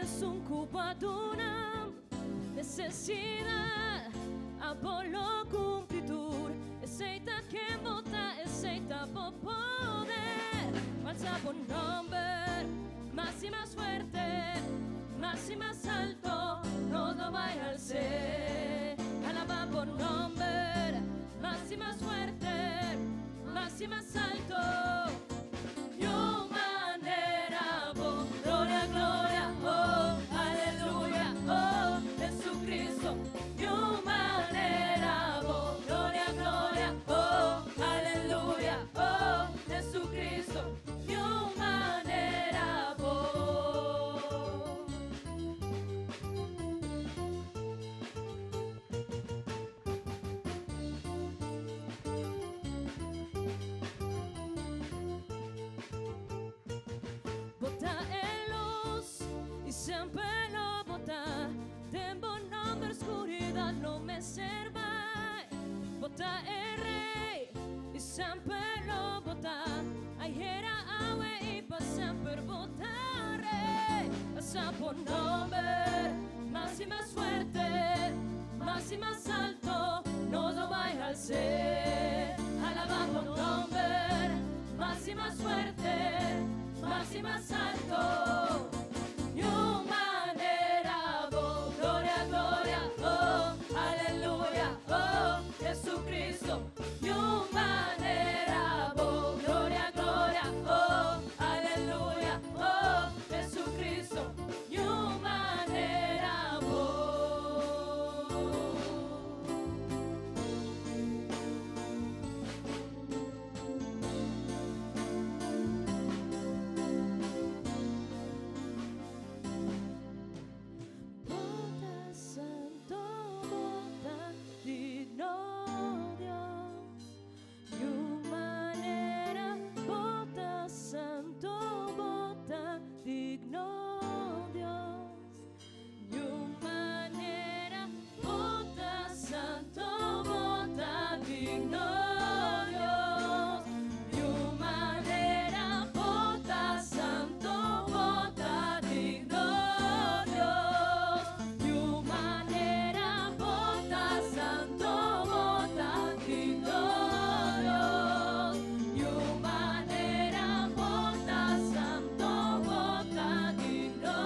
Esun ku bo a duna nesesidat, abo lo kumpli tur. Esei ta ken bo ta, esei ta bo poder. Alsa bo nòmber mas i mas fuerte, mas i mas alto, nos lo bai hals'é. Alabá bo nòmber mas i mas fuerte, mas i mas alto. Niun manera bo. Gloria, gloria, oh, aleluya, oh, Jesucristo. Niun manera bo. Gloria, gloria, oh, aleluya, oh, Jesucristo. Niun manera bo. Bo ta e lus i semper lo bo ta. Den bo nomber skuridat lo mester bai. Bo ta e Rei i semper lo bo ta. Ayera, awe i pa semper bo ta Rei. Alsa bo nomber mas i mas fuerte, mas i mas alto nos lo bai hals'é. Alabá bo nomber mas i mas fuerte, mas i mas alto. Niun manera bo. Gloria, gloria, oh, aleluya, oh, Jesucristo. Niun manera bo. Gloria, gloria, oh, aleluya, oh, Jesucristo. Niun manera bo. Bo ta santo, bo ta digno, Dios. Niun manera bo ta santo, bo ta digno, Dios. Niun manera bo ta santo, bo ta digno, Dios. Niun manera bo ta santo, bo ta digno, Dios. Niun manera bo ta santo, bo ta digno, Dios. Niun manera bo ta santo, bo ta digno,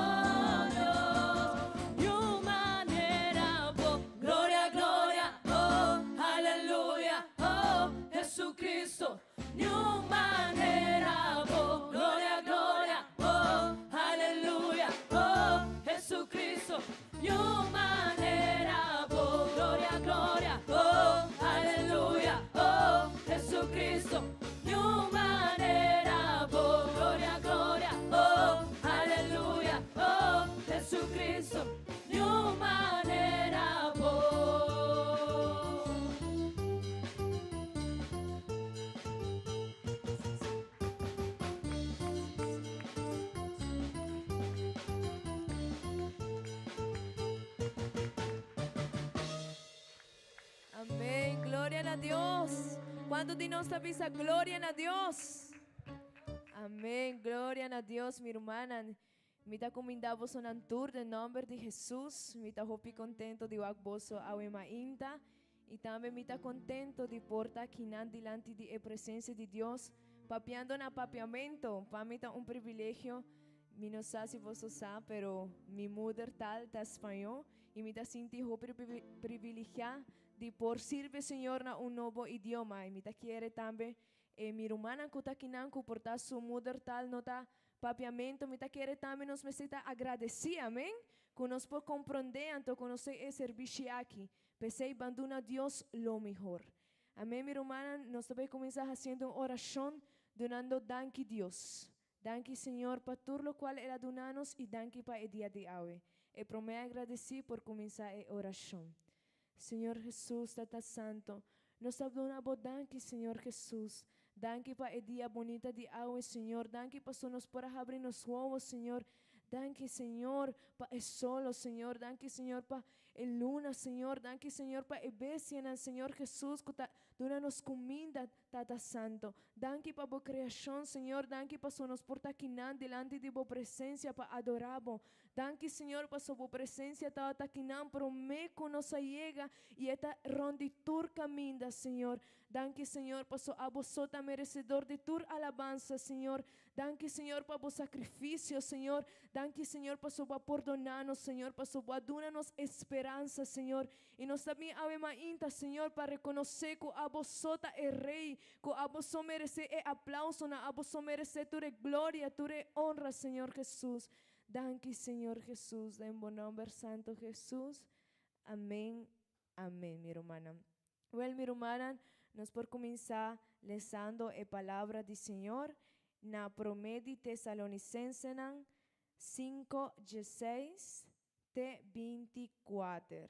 Dios. Niun manera bo. Gloria, gloria, oh, aleluya, oh, Jesucristo. Niun manera bo. Gloria, gloria, oh, aleluya, oh, Jesucristo. Niun manera bo. Gloria, gloria, oh, aleluya, oh, Jesucristo. Niun manera bo. Gloria, gloria, oh, aleluya, oh, Jesucristo. Niun manera bo. Amén. Gloria na Dios. Kuantu di nos ta bisa gloria na Dios? Amén. Gloria na Dios, mi rumannan. Mi ta kumindá bosonan tur den nòmber di Hesus. Mi ta hopi kontento di wak boso awe mainta. I tambe mi ta kontento di por ta akinan dilanti di e presensia di Dios, papiando na papiamento. Pa mi ta un privilegio. Mi no sa si boso sa, pero mi moedertaal ta spañó i mi ta sinti hopi privilegiá di por sirbi Señor na un nobo idioma. I mi ta kere tambe e mi rumannan ku ta akinan ku por ta su moedertaal no ta Papiamentu, mi ta kere tambe nos mester ta agradesí, amen, ku nos por komprondé anto konosé e serbishi aki. P'esei ban duna Dios lo mihor. Amen, mi rumannan, nos ta bai kuminsá hasiendo un orashon dunando danki Dios. Danki Señor pa tur lokual El a duna nos i danki pa e dia di awe. E promé agradesí por kuminsá e orashon. Señor Hesus, Tata Santo, nos ta duna Bo danki, Señor Hesus. Danki pa e dia bunita di awe, Señor. Danki paso nos por a habri nos wowo, Señor. Danki, Señor, pa e solo, Señor. Danki, Señor, pa e luna, Señor. Danki, Señor, pa e bestianan, Señor Hesus, ku ta duna nos kuminda. Tata Santo. Danki pa bo creacion, Señor. Danki paso nos por ta akinan dilanti di bo presencia pa adora bo. Danki, Señor, paso bo presencia tabata akinan prome cu nos a yega y e ta rond di tur caminda, Señor. Danki, Señor, paso abo so ta merecedor di tur alabansa, Señor. Danki, Señor, pa bo sacrificio, Señor. Danki, Señor, paso bo a pordona nos, Señor, paso bo a duna nos esperansa, Señor. Y nos ta bin awe mainta, Señor, pa reconoce cu abo so ta e Rey, cu abo so merece e aplausonan, abo so merece tur e gloria, tur e honra, Señor Jesus. Danki, Señor Jesus, den bo nomber santo Jesus. Amen, amen, mi rumannan. Wel, mi rumannan, nos por cuminsa lesando e palabra di Señor na Prome di Tesalonicensenan 5, 16 te 24.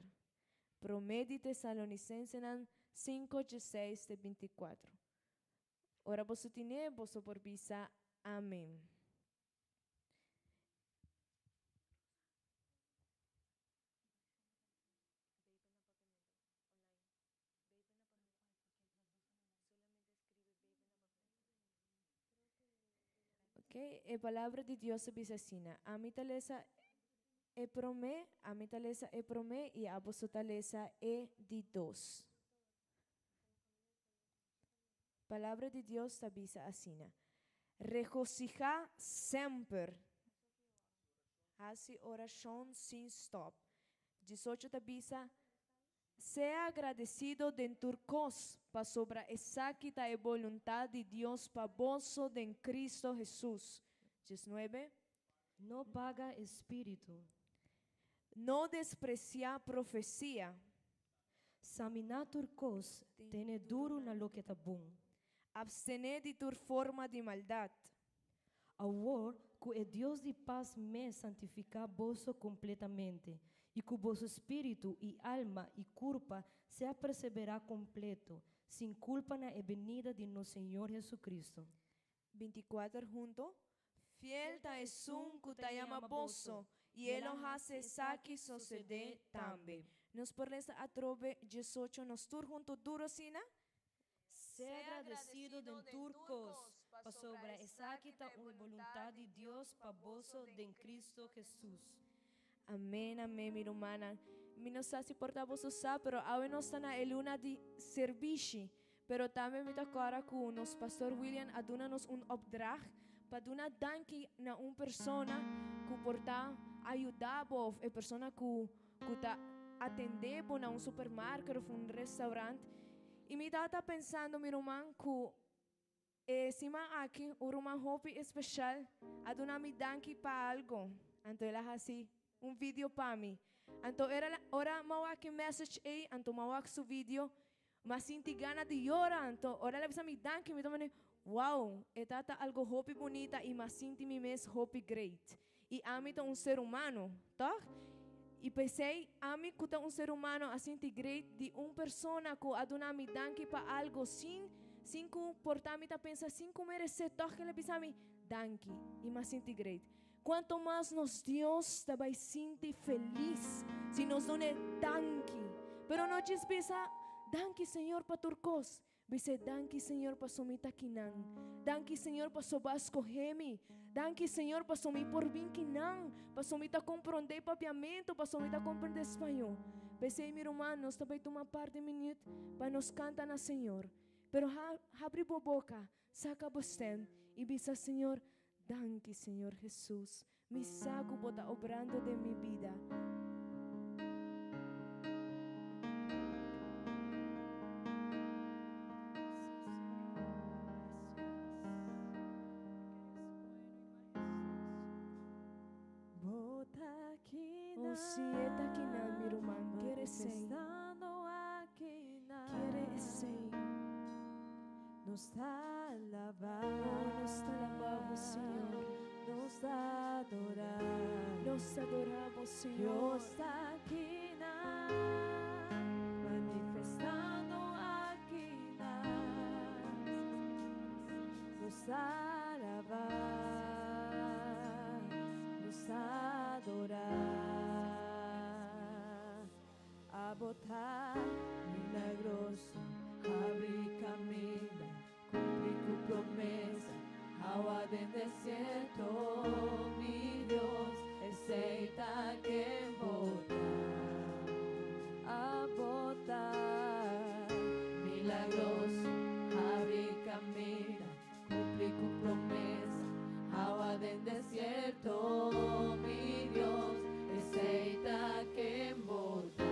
Prome di Tesalonicensenan 5, 16 te 24. Ora boso tine, boso por bisa amen. Ok, e palabra di Dios ta bisa asina, Ami ta lesa e promé, ami ta lesa e promé i aboso ta lesa e di dos. Palabra di Dios ta bisa asina, Regosihá semper. Hasi orashon sin stòp. 18 ta bisa, Sea agradesido den tur kos, pasobra esaki ta e boluntat di Dios pa boso den Cristo Hesus. 19. No paga e spiritu. No despresiá profesia. Saminá tur kos, tene duru na loke ta bon. Abstené di tur forma di maldat. Awor, ku e Dios di pas mes santifiká boso kompletamente, i ku boso spiritu i alma i kurpa sea perseverá kompleto, sin kulpa na e benida di nos Señor Jesucristo. 24 hunto, Fiel ta esun ku ta yama boso, i e lo hasi esaki sosodé tambe. Nos por lesa atrobe 18 nos tur hunto duro asina? Sea agradesido den tur kos, pasobra esaki ta e boluntat di Dios pa boso den Cristo Hesus. Amen amen mi rumannan. Mi no sa si por ta boso sa pero awe nos ta na e luna di servishi. Pero tambe mi ta kòrda ku nos pastor William a duna nos un opdracht pa duna danki na un persona ku por ta ayuda bo òf e persona ku ku ta atendé bo na un supermarket òf un restaurant. I mi tabata pensando mi ruman ku E siman aki un ruman hopi especial a duna mi danki pa algo, anto el a haci un video pa mi. Anto era ora m'a wak e message ey, anto m'a wak su video, m'a sinti gana di yora, anto ora el a bisa mi danki mi ta mane, wow, e ta ta algo hopi bunita y m'a sinti mi mes hopi great. Y ami ta un ser humano, toch? Y p'esey ami cu ta un ser humano a sinti great di un persona cu a duna mi danki pa algo sin sin cu por ta mi ta pensa sin cu merece toch el a bisa mi danki y m'a sinti great. Cuanto mas nos Dios ta bay sinti feliz si nos dun'e danki. Pero no djis bisa danki Señor pa tur cos. Bis'é, Danki, Señor, paso mi ta kinan. Danki, Señor, paso Bo a skohé mi. Danki, Señor, paso mi por bin kinan, paso mi ta komprondé papiamentu, paso mi ta komprondé spañó. P'esei, mi ruman, nos ta bai tuma par di minüt pa nos kanta na Señor. Pero ha, habri bo boka, saka bo stèm i bisa, Señor, danki, Señor Hesus. Mi sa ku bo ta obrando den mi bida. Oh, si e ta kinan, mi ruman, kere esei. Kere esei. Nos ta alabá. Oh, nos ta alabá bo, Señor. Nos ta adorá. Nos ta adorá bo, Señor. Dios ta akinan, manifestando akinan. Nos ta alabá. Nos ta adorá. Abo ta milagroso, habri caminda. ta ken bo ta. Abo ta milagroso, habri kaminda, kumpli ku promesa, awa den desierto, mi Dios, esei ta ken bo ta.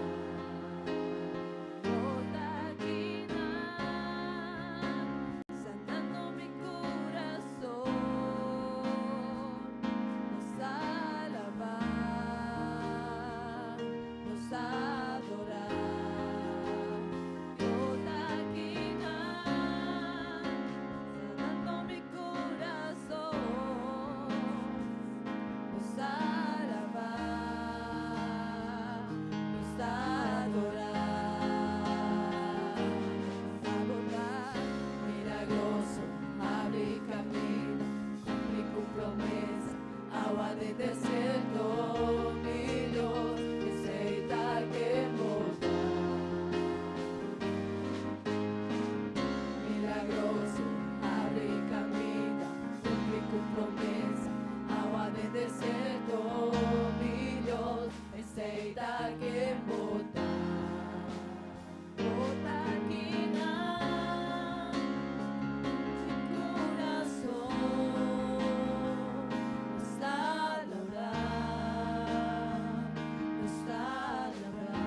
Bo ta akinan, sanando mi kurason, nos ta alabá, nos ta adorá. Bo ta akinan, sanando mi kurason, nos ta alabá, nos ta adorá. Abo ta milagroso, habri kaminda, kumpli ku promesa, awa den desierto, mi Dios, esei ta ken bo ta. Milagroso, habri kaminda, kumpli ku promesa, awa den desierto, mi Dios, esei ta ken bo ta. Bo ta akinan, mi kurason, nos ta adorá, nos ta adorá.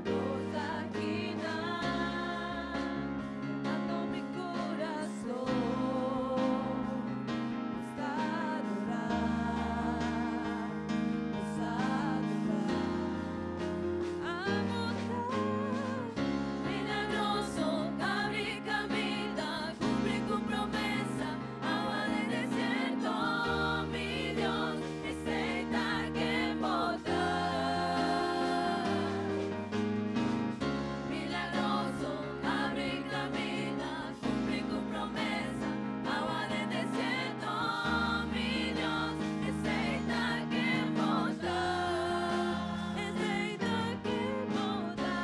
Bo ta akinan, sanando mi kurason, nos ta adorá, nos ta adorá. Abo ta Milagroso, habri kaminda, kumpli ku promesa, awa den desierto, mi Dios, esei ta ken bo ta. Milagroso, habri kaminda, kumpli ku promesa, awa den desierto, mi Dios, esei ta ken bo ta. Esei ta ken bo ta.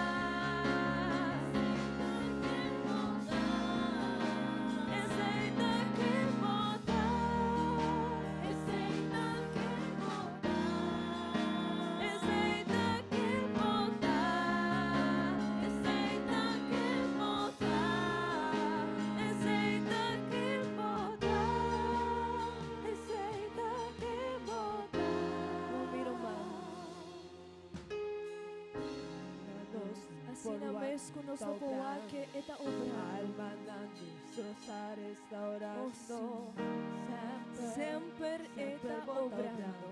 Esei ta ken bo ta. Esei ta ken bo ta. Esei ta ken bo ta. Esei ta ken bo ta. Esei ta ken bo ta. Esei ta ken bo ta. Oh, mi ruman. Asina mes ku nos no por wak e, e ta obrando. Almanan destrosá, restaurando. Oh, sí. Semper, Semper e ta semper bo ta obrando.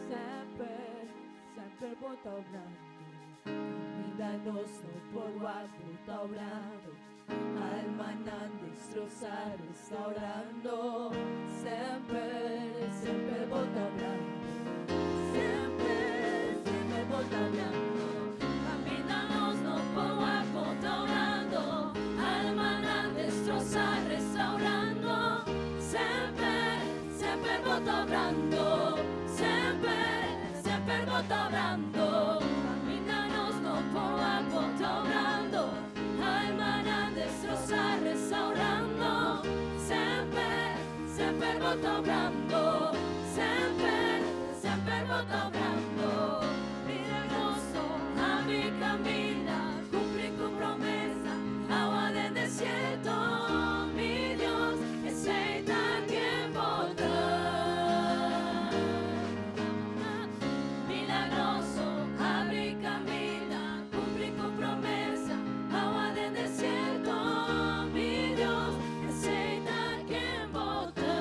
Semper, semper bo ta obrando. Kaminda nos no por wak, bo ta obrando. Almanan destrosá, restaurando. Semper, semper bo ta obrando. Semper, semper bo ta obrando. Kaminda nos no por wak, bo ta obrando. Almanan destrosá, restaurando. Semper, semper bo ta obrando. Semper, semper bo ta obrando. Kaminda nos no por wak, bo ta obrando. Almanan destrosá, restaurando. Semper, semper bo ta obrando. Semper, semper bo ta obrando. Milagroso, habri kaminda, kumpli ku promesa, awa den desierto, mi Dios, esei ta ken bo ta. Milagroso, habri kaminda, kumpli ku promesa, awa den desierto, mi Dios, esei ta ken bo ta.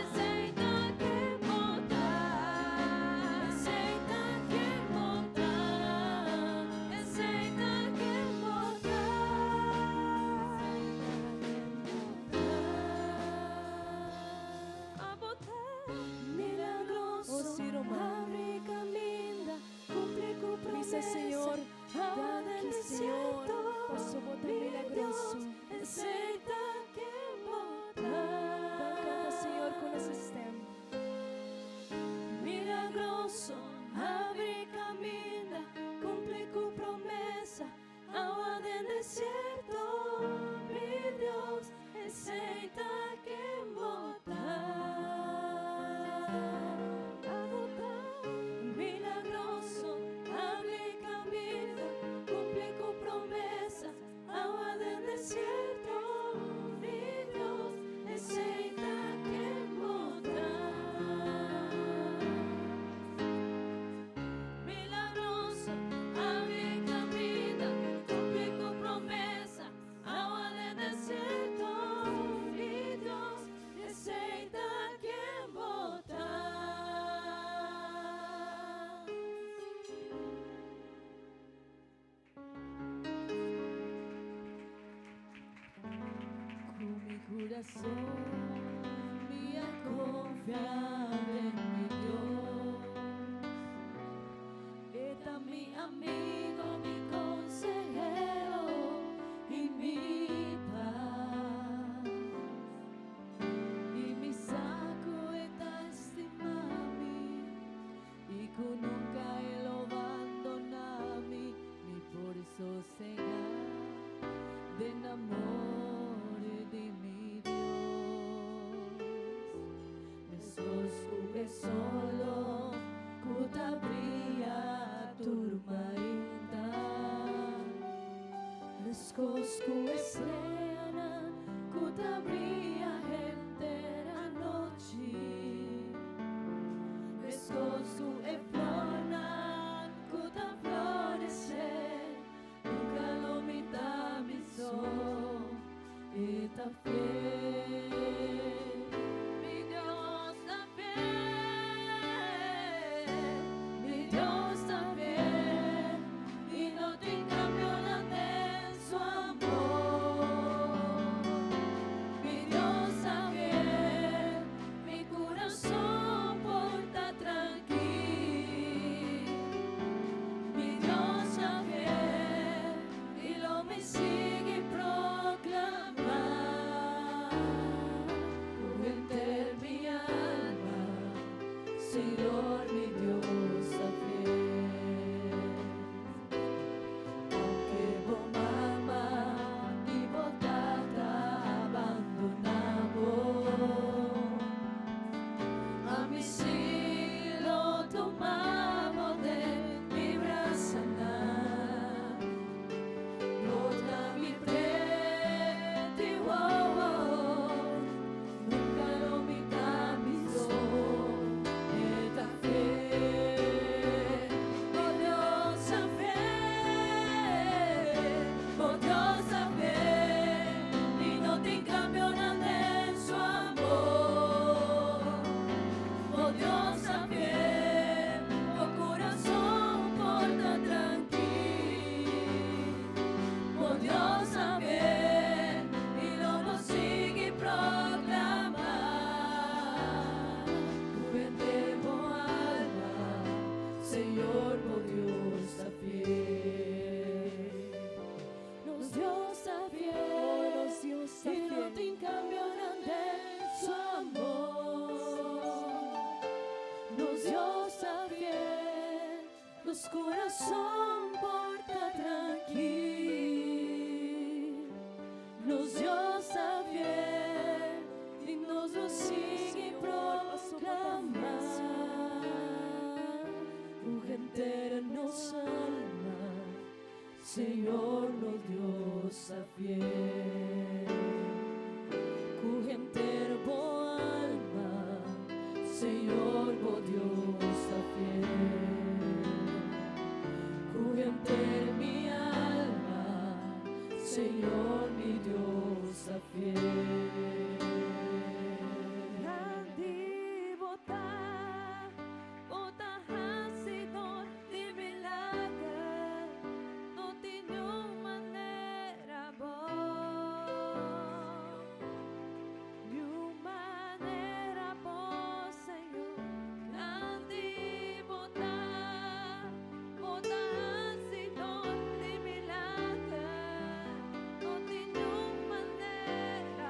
Esei ta ken bo ta. Esei ta ken bo ta. Esei ta ken bo ta. Abo ta milagroso, Oh, sí, ruman. habri kaminda, kumpli ku Bisa promesa, Señor, awa den danki Señor, desierto, paso bo ta mi milagroso. Dios, esei ta ken bo ta. Ban kanta Señor ku nos stèm. Milagroso, habri kaminda, kumpli ku promesa, awa den desierto, mi Dios, esei ta ken bo ta. corazón, mi a confia den mi Dios. E ta mi amigo, mi consehero y mi paz. Y mi sa cu e ta stima mi y cu nunca e lo bandona mi, mi por sosega den amor di mi Dios. Mescos cu e solo, cu ta briya tur mainta. Mescos cu e streanan, cu ta briya henter anochi. Mescos cu e flornan, cu ta florece, nunca lo mi ta mi so, e ta fiel. Mi Dios ta fiel, mi Dios ta fiel, y no tin cambio den su amor. Mi Dios ta fiel, mi curason por ta trankil. Mi Dios ta fiel, y lo mi sigui proclama. Cu henter mi alma, Señor, mi Dios ta fiel. Aunke bo mama y bo tata bandona bo, ami sí lo tuma bo den mi brasanan. Bo ta mi pret'i wowo, nunca lo mi ta mi so, e ta fiel. Oh Dios ta fiel, oh Dios ta fiel, y no tin cambio den su amor. Oh Dios ta fiel, oh curason por ta trankil. Oh Dios ta fiel, y lo nos sigui proclama. Cu bo alma, Señor, oh Dios ta fiel. Nos Dios ta fiel, Nos Dios ta y no fiel. tin cambio den su amor. Nos Dios ta fiel, nos curason por ta trankil. Nos Dios ta fiel y nos lo sigui proclama. Henter nos alma, Señor, nos Dios ta fiel. Cu henter bo alma, Señor, bo Dios ta fiel. Cu henter mi alma, Señor, mi Dios ta fiel. Grandi bo ta, bo ta hacidor di milager, no tin manera bo. Niun manera bo, Señor. Grandi bo ta, bo ta hacidor di milager, no tin manera.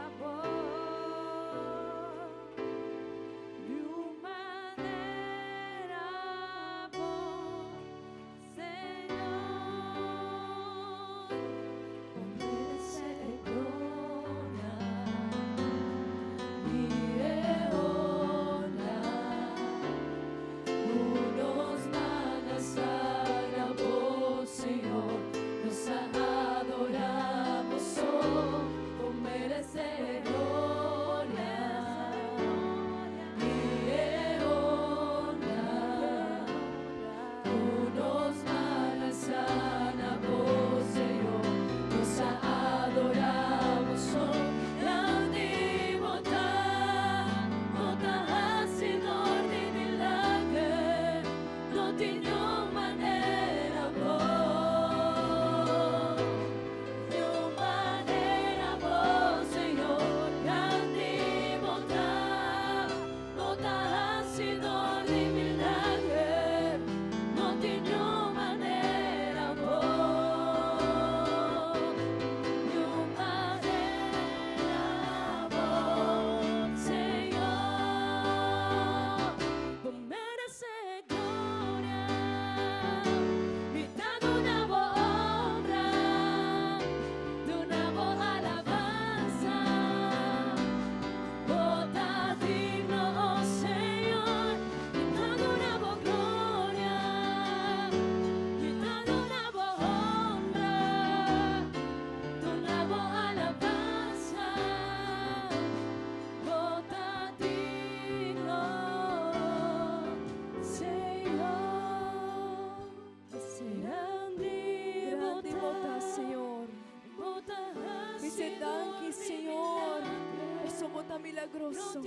milagroso.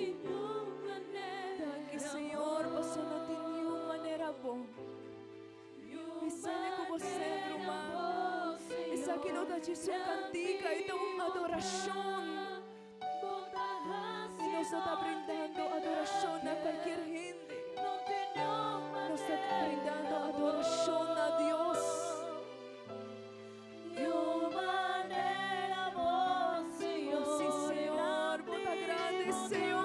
Danki Señor, paso no tin niun manera bo. Bisane ku bo ser, ruman. Esaki no ta djis un kantika, e ta un adorashon. I nos no ta brindando adorashon na kualkier hende. Nos ta brindando adorashon na Dios. Sí, Señor, bo ta grandi, Señor.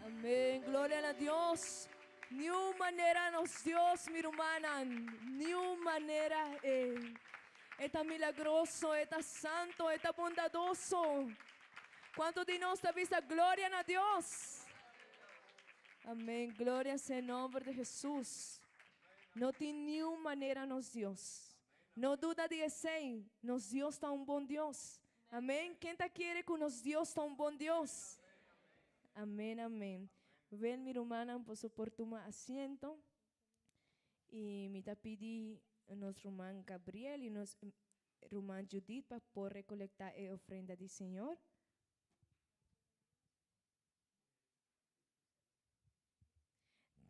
Amén. Gloria na Dios. Niun manera nos Dios, mi rumannan. Niun manera e. E ta milagroso, e ta santo, e ta bondadoso. Kuantu di nos ta bisa gloria na Dios? Amén. Gloria sea e nomber di Hesus. No tin niun manera nos Dios. No duda di esei, nos Dios ta un bon Dios. Amén. Ken ta kere ku nos Dios ta un bon Dios? Amén, amén. Wel, mi rumannan, boso por tuma asiento. I mi ta pidi nos ruman Gabriel i nos ruman Judith pa por rekolektá e ofrenda di Señor.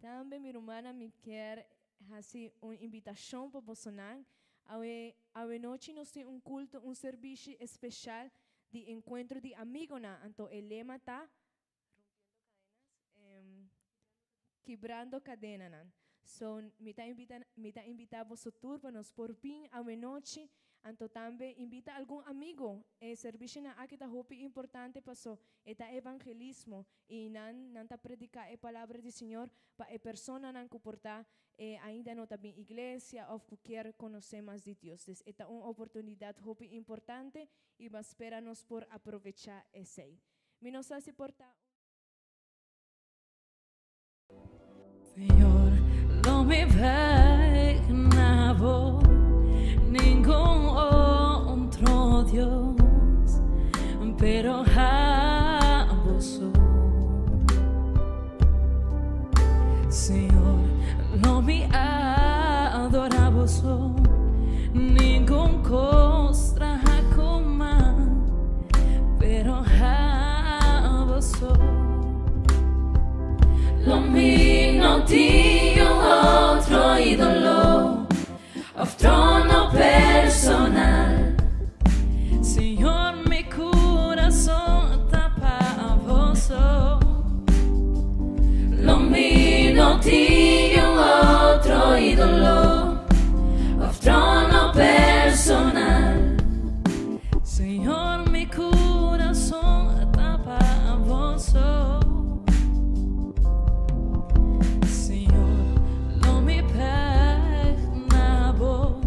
Tambe mi rumannan mi kier hasi un invitashon pa bosonan. Awe awe nochi nos tin un kulto, un serbishi espeshal di enkuentro di amigonan. Anto e lema ta, Rompiendo cadenas, Kibrando cadenanan. So mi ta invita mi ta invita boso tur pa nos por bin awe nochi. Anto tambe invita algun amigo. E serbishi-nan aki ta hopi importante paso e ta evangelismo. I nan nan ta prediká e palabra di Señor pa e personanan ku por ta e ainda no ta bin iglesia òf ku kier konosé mas di Dios. Des e ta un oportunidat hopi importante i bo a spera nos por aprovechá esei. Mi no sa si por ta un. Señor, lo mi bai na bo, ningun otro Dios, pero abo so. Señor, lo mi adora bo so, ningun cos traha cu man, pero abo so. Lo mi no tin un otro idolo of trono personal. Señor, mi corazón ta pa bo so. Lo mi no tin un otro idolo of trono personal. Señor, mi corazón ta pa bo so. Señor, lo mi peg na bo.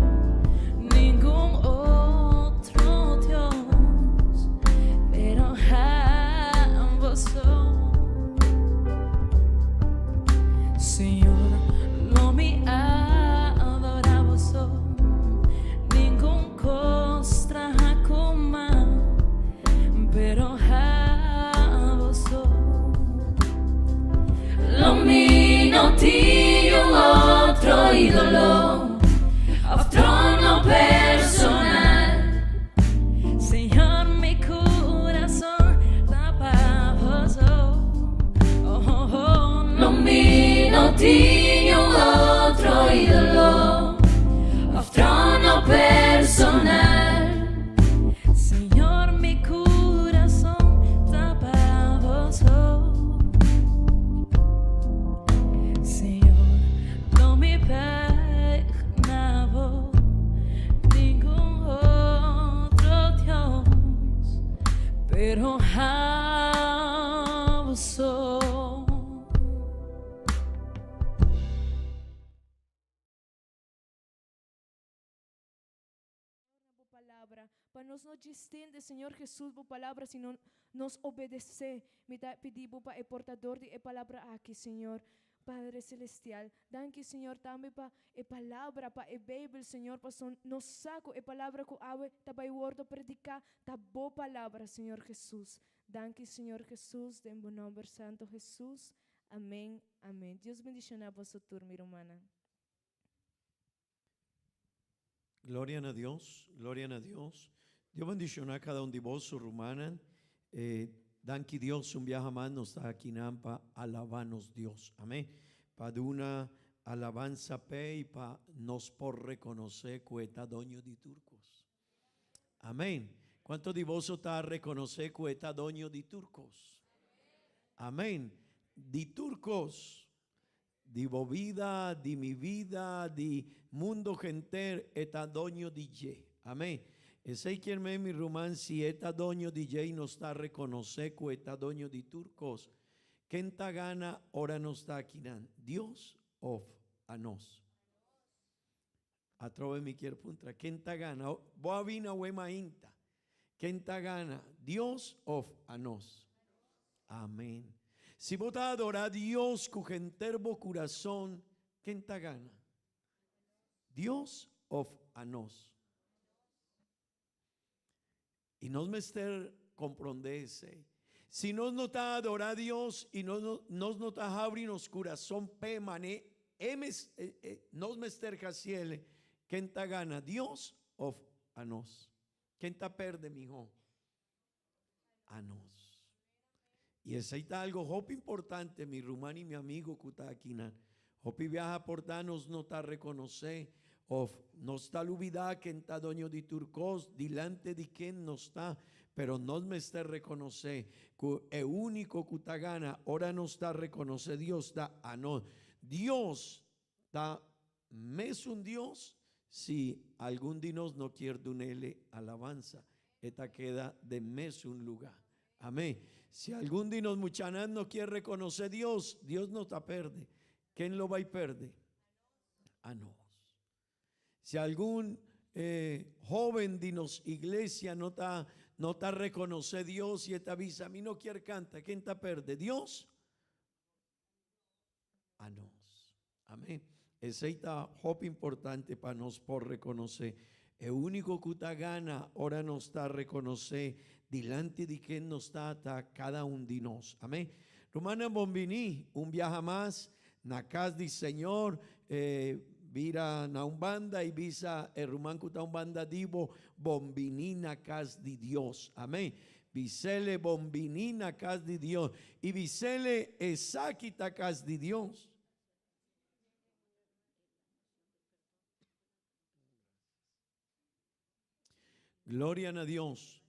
personal. Señor mi curason ta pa bo so. Señor lo mi beg na bo ningun otro Dios pero abo so. Bo palabra, pa nos no djis tende, Señor Jesús, bo palabra, sino nos obedecé. Mi ta pidi bo pa e portador di e palabra aki, Señor. Padre Celestial, danki, Señor, tambe pa e palabra, pa e Bijbel, Señor, paso nos sa cu e palabra cu awe ta bay wordo predica ta bo palabra, Señor Jesús. Danki, Señor Jesús, den bo nomber santo Jesús. Amen, amen. Dios bendiciona boso tur, mi rumannan. Gloria na Dios, gloria na Dios. Dios bendiciona cada un di boso rumannan. Eh, danki Dios un biaha mas nos ta akinan pa alaba nos Dios. Amen. Pa duna alabansa p'e y pa nos por reconoce cu e ta doño di tur cos. Amen. Cuanto di boso ta reconoce cu e ta doño di tur cos? Amen. Di tur cos. Di bo bida, di mi bida, di mundo henter, e ta doño di dje. Amen. Esey kier men, mi ruman, si e ta doño di dje y nos ta reconoce cu e ta doño di tur cos, ken ta gana ora nos ta akinan, Dios of anos? Atrobe mi kier puntra, ken ta gana? Bo a bini awe mainta. Ken ta gana, Dios of anos? Amen. Si bo ta adora Dios ku henter bo kurason, ken ta gana? Dios of anos? I nos mester komprondé esei. Si nos no ta adorá Dios i nos no nos no ta habri nos kurason p'e man'é e mes nos mester hasiel, ken ta gana, Dios òf anos? Ken ta pèrdè mihó? Anos. I esei ta algo hopi importante, mi ruman i mi amigo ku ta akinan. Hopi biaha por ta nos no ta rekonosé òf nos ta lubidá ken ta doño di tur kos, dilante di ken nos ta, pero nos mester rekonosé ku e úniko ku ta gana ora nos ta rekonosé Dios ta anos. Dios ta mesun Dios si algun di nos no kier dun'Ele alabansa, e ta keda den mesun lugá. Amén. Si algun di nos muchanan no kier reconoce Dios, Dios no ta perde. Ken lo bay perde? Anos. Si algun eh, joven di nos iglesia no ta, no ta reconoce Dios y e ta bisa, mi no kier canta, ken ta perde? Dios? Anos. Amén. Esey ta hopi importante pa nos por reconoce. E unico cu ta gana ora nos ta reconoce dilanti di ken nos ta, ta cada un di nos. Amén. Rumannan bon bini un biaha mas na cas di Señor. Eh, bira na un banda y bisa e ruman cu ta un banda di bo, bon bini na cas di Dios. Amén. Bisele bon bini na cas di Dios y bisele esaki ta cas di Dios. Gloria na Dios.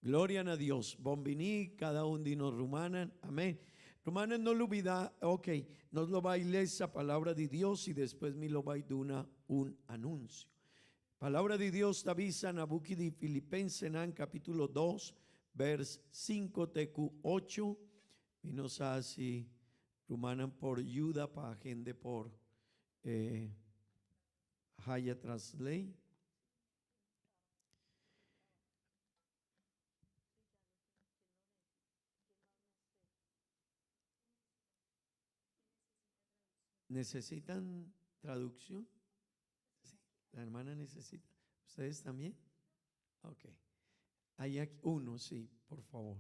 Gloria na Dios. Bon bini cada un di nos rumannan. Amén. Rumannan no lubida, ok, nos lo bay lesa palabra di Dios y despues mi lo bay duna un anuncio. Palabra di Dios ta bisa na buki di Filipensenan capítulo 2, vers 5 te cu 8. Mi no sa si rumannan por yuda pa hende por eh, haya translate. ¿Necesitan traducción? Sí, la hermana necesita. ¿Ustedes también? Ok. Hay aquí uno, sí, por favor.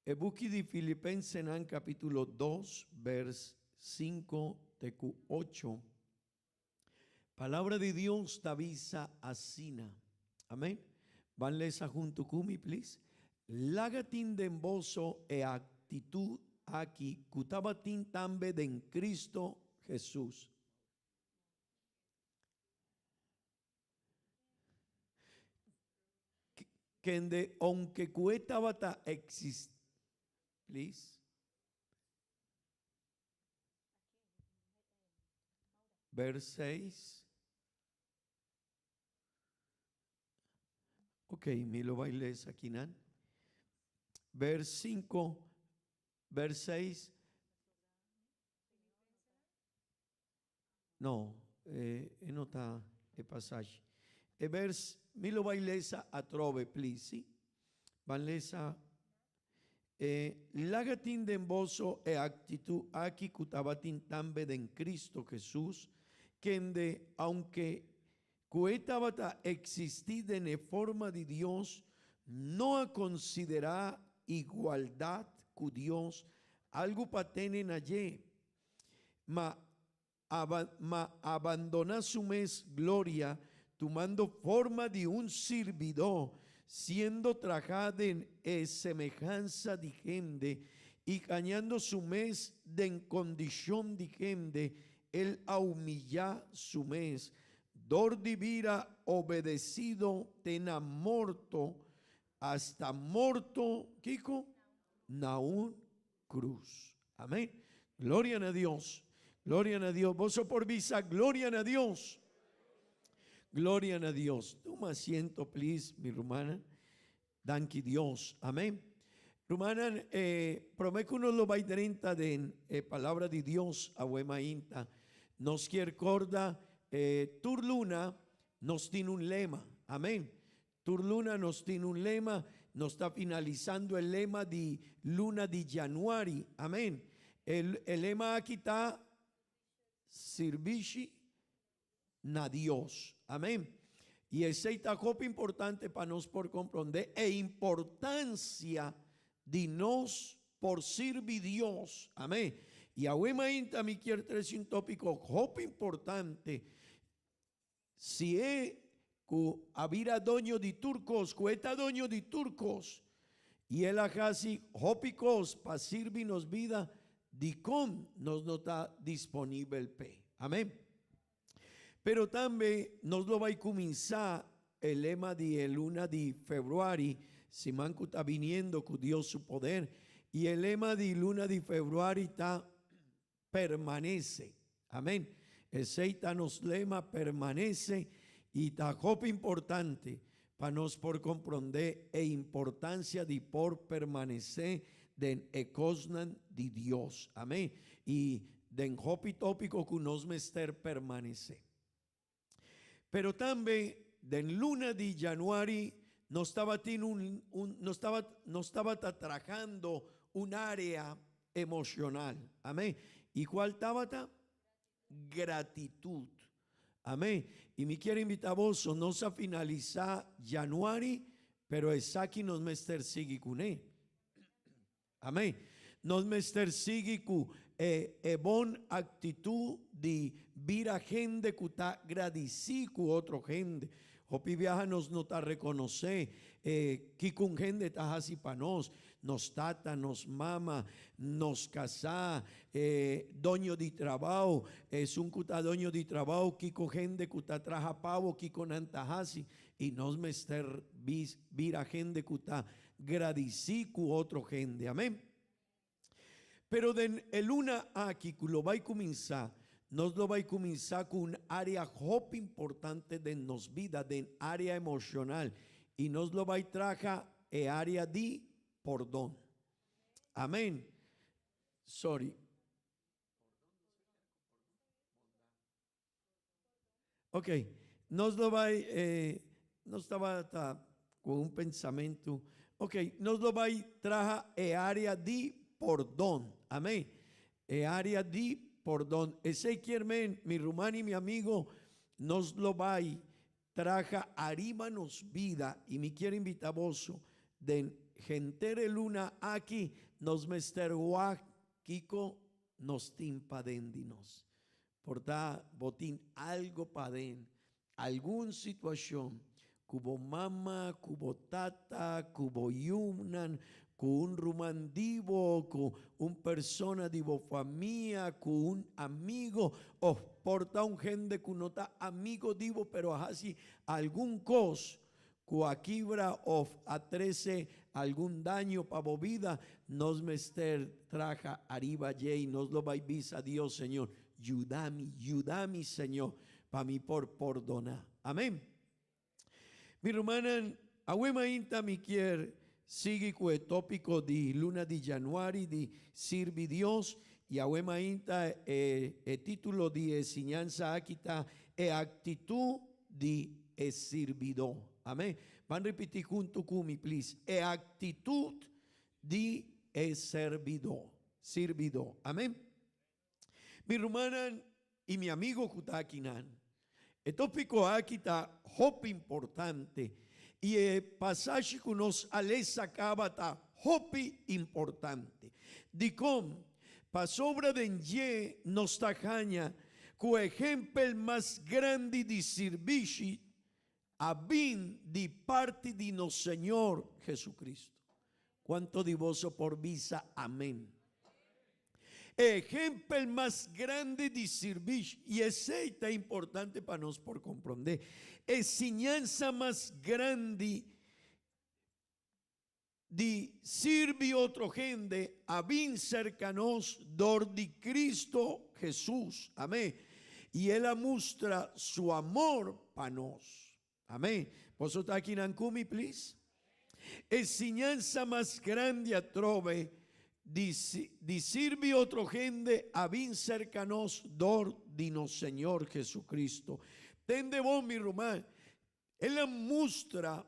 E buki di Filipensenan capítulo 2, vers 5 te cu 8. Palabra di Dios ta bisa asina. Amén. Ban lesa hunto cu mi, please. Laga tin den boso e actitud aki cu tabatin tambe den Cristo Jesús. Kende ounke ku e tabata eksist Please. Vers 6. Ok, mi lo bai lesa akinan. Vers 5, vers 6. No, e no ta e pasashi. E vers, mi lo bai lesa atrobe, please, si? Ban lesa e Laga tin den boso e actitud aki cu tabatin tambe den Cristo Jesus, kende, aunke cu e tabata existi den e forma di Dios, no a considera igualdad cu Dios algu pa tene na dje, Ma ma abandona su mes gloria, tumando forma di un sirbidó, siendo trahá den e semehansa di hende, i hañando su mes den kondishon di hende, el a humillá su mes, dor di bira obedesido te na morto, asta morto, kiko? Na un cruz. Amén. Gloria na Dios. Gloria na Dios. Boso por bisa gloria na Dios. Gloria na Dios. Tuma asiento, please, mi rumana. Danki Dios. Amén. Rumanan, eh, prome ku nos lo bai drenta den eh, palabra di Dios awe mainta. Nos kier korda eh, tur luna nos tin un lema. Amén. Tur luna nos tin un lema, nos ta finalisando e lema di luna di januari, amen. E e lema aki ta Sirbishi na Dios, amen. Y esey ta hopi importante pa nos por comprende e importancia di nos por sirbi Dios, amen. Y awe mainta mi kier trece un topico hopi importante. Si e ku a bira doño di tur kos, ku e ta doño di tur kos, i el a hasi hopi kos pa sirbi nos bida, dikon nos no ta disponibel p'e? Amén. Pero tambe nos lo bai kuminsá e lema di e luna di februari, siman ku ta biniendo ku Dios su poder, i e lema di luna di februari ta, Permanece. Amen. Esey ta nos lema, permanece, y ta hopi importante pa nos por comprende e importancia di por permanece den e cosnan di Dios. Amen. Y den hopi topico cu nos mester permanece. Pero tambe den luna di januari nos tabatin un, un nos tabat, nos tabata trahando un area emocional. Amén. Y cual tabata? Gratitud. Amén. Y mi kier invita boso, nos a finalisa januari, pero esaki nos mester sigui cune. Amén. Nos mester sigui ku e e bon aktitut di bira hende ku ta gradisí ku otro hende. Hopi biaha nos no ta rekonosé e kiko un hende ta hasi pa nos, nos tata, nos mama, nos kasá, e doño di trabou, esun ku ta doño di trabou, kiko hende ku ta traha pa bo, kiko nan ta hasi. I nos mester bira hende ku ta Gradisí ku otro hende. Amén. Pero den e luna aki ku lo bai kuminsá, nos lo bai kuminsá ku un área hopi importante den nos bida, den área emoshonal, i nos lo bai traha e área di pordon. Amén. Sorry. Ok, nos lo bai, eh, nos tabata ku un pensamentu. Ok, nos lo bai traha e área di pordon. Amén. E área di pordon. Esei kier men, mi ruman i mi amigo, nos lo bai traha ariba nos bida i mi kier invita boso den henter e luna aki nos mester wak kiko nos tin paden di nos. Por ta bo tin algo paden, algun situacion cu bo mama, cu bo tata, cu bo yunan, cu un ruman di bo, cu un persona di bo famia, cu un amigo, of por ta un hende cu no ta amigo di bo pero a haci algun cos. Ku a kibra òf a trese algun daño pa bo bida, nos mester traha ariba dje i nos lo bai bisa Dios, Señor, yuda mi, yuda mi, Señor, pa mi por pordoná. Amén. Mi rumannan, awe mainta mi kier sigui ku e tópiko di luna di januari di Sirbi Dios, i awe mainta e e título di e siñansa aki ta E Aktitut di e Sirbidó. Amén. Ban ripití huntu ku mi, please. E aktitut di e serbidó. Sirbidó. Amén. Mi rumannan i mi amigo ku ta akinan, e tópiko aki ta hopi importante i e pasashi ku nos a lesa kaba ta hopi importante. Dikon? Pasobra den dje nos ta haña ku ehèmpel mas grandi di sirbishi a bin di parti di nos Señor Jesucristo. Cuanto di boso por bisa amen? E ehempel mas grandi di sirbishi, y esey ta importante pa nos por comprende, e siñansa mas grandi di sirbi otro hende a bin cerca nos dor di Cristo Jesus. Amen. Y el a mustra su amor pa nos. Amén. Boso ta akinan ku mi, please? E siñansa mas grandi atrobe di, di sirbi otro hende a bin serka nos dor di nos Señor Jesucristo. Tende bon, mi ruman, el a mustra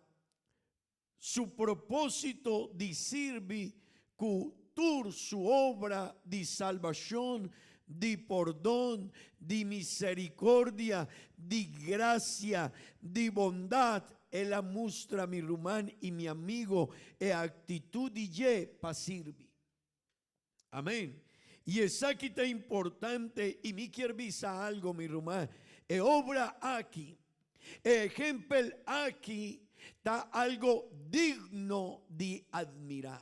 su propósito di sirbi ku tur su obra di salbashon, di pordon, di miserikordia, di grasia, di bondat, el a mustra mi ruman i mi amigo e aktitut di dje pa sirbi. Amén. I esaki ta importante i mi kier bisa algo mi ruman, e obra aki, e ehempel aki ta algo digno di admira.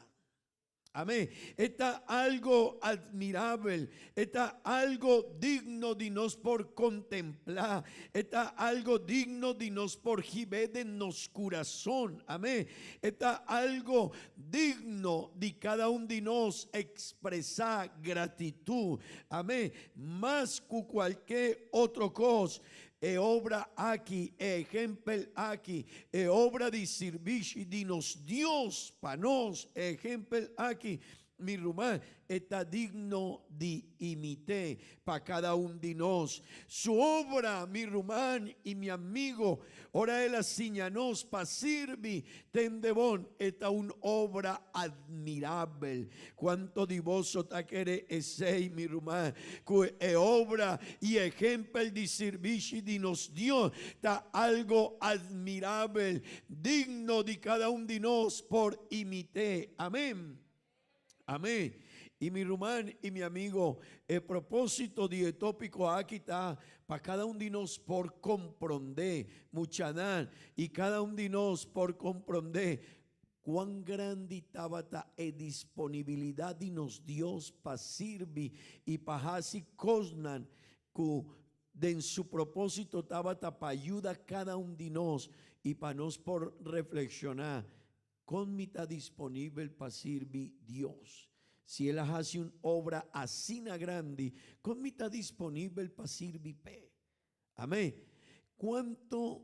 Amén. E ta algo admirabel, e ta algo digno di nos por contemplá, e ta algo digno di nos por hib'é den nos curason. Amén. E ta algo Digno di cada un di nos expresá gratitud. Amén. Mas cu cualke otro cos, e obra aki, e ehempel aki, e obra di sirbishi di nos Dios pa nos, e ehempel aki, Mi ruman, e ta digno di imité pa kada un di nos. Su obra, mi ruman i mi amigo, ora el a siña nos pa sirbi, tende bon, e ta un obra admirabel. Cuanto di boso ta kere esei, mi ruman, cu e obra i ehempel di sirbishi di nos Dios ta algo admirabel, digno di kada un di nos por imité? Amen. Amén. I mi ruman i mi amigo, e propósito di e tópiko aki ta pa kada un di nos por komprondé, muchanan, i kada un di nos por komprondé kuan grandi tabata e disponibilidat di nos Dios pa sirbi i pa hasi kosnan ku den su propósito tabata pa yuda kada un di nos i pa nos por reflekshoná Kon mi ta disponibel pa sirbi Dios? Si el a hasi un obra asina grandi, kon mi ta disponibel pa sirbi p'e? Amén. Kuantu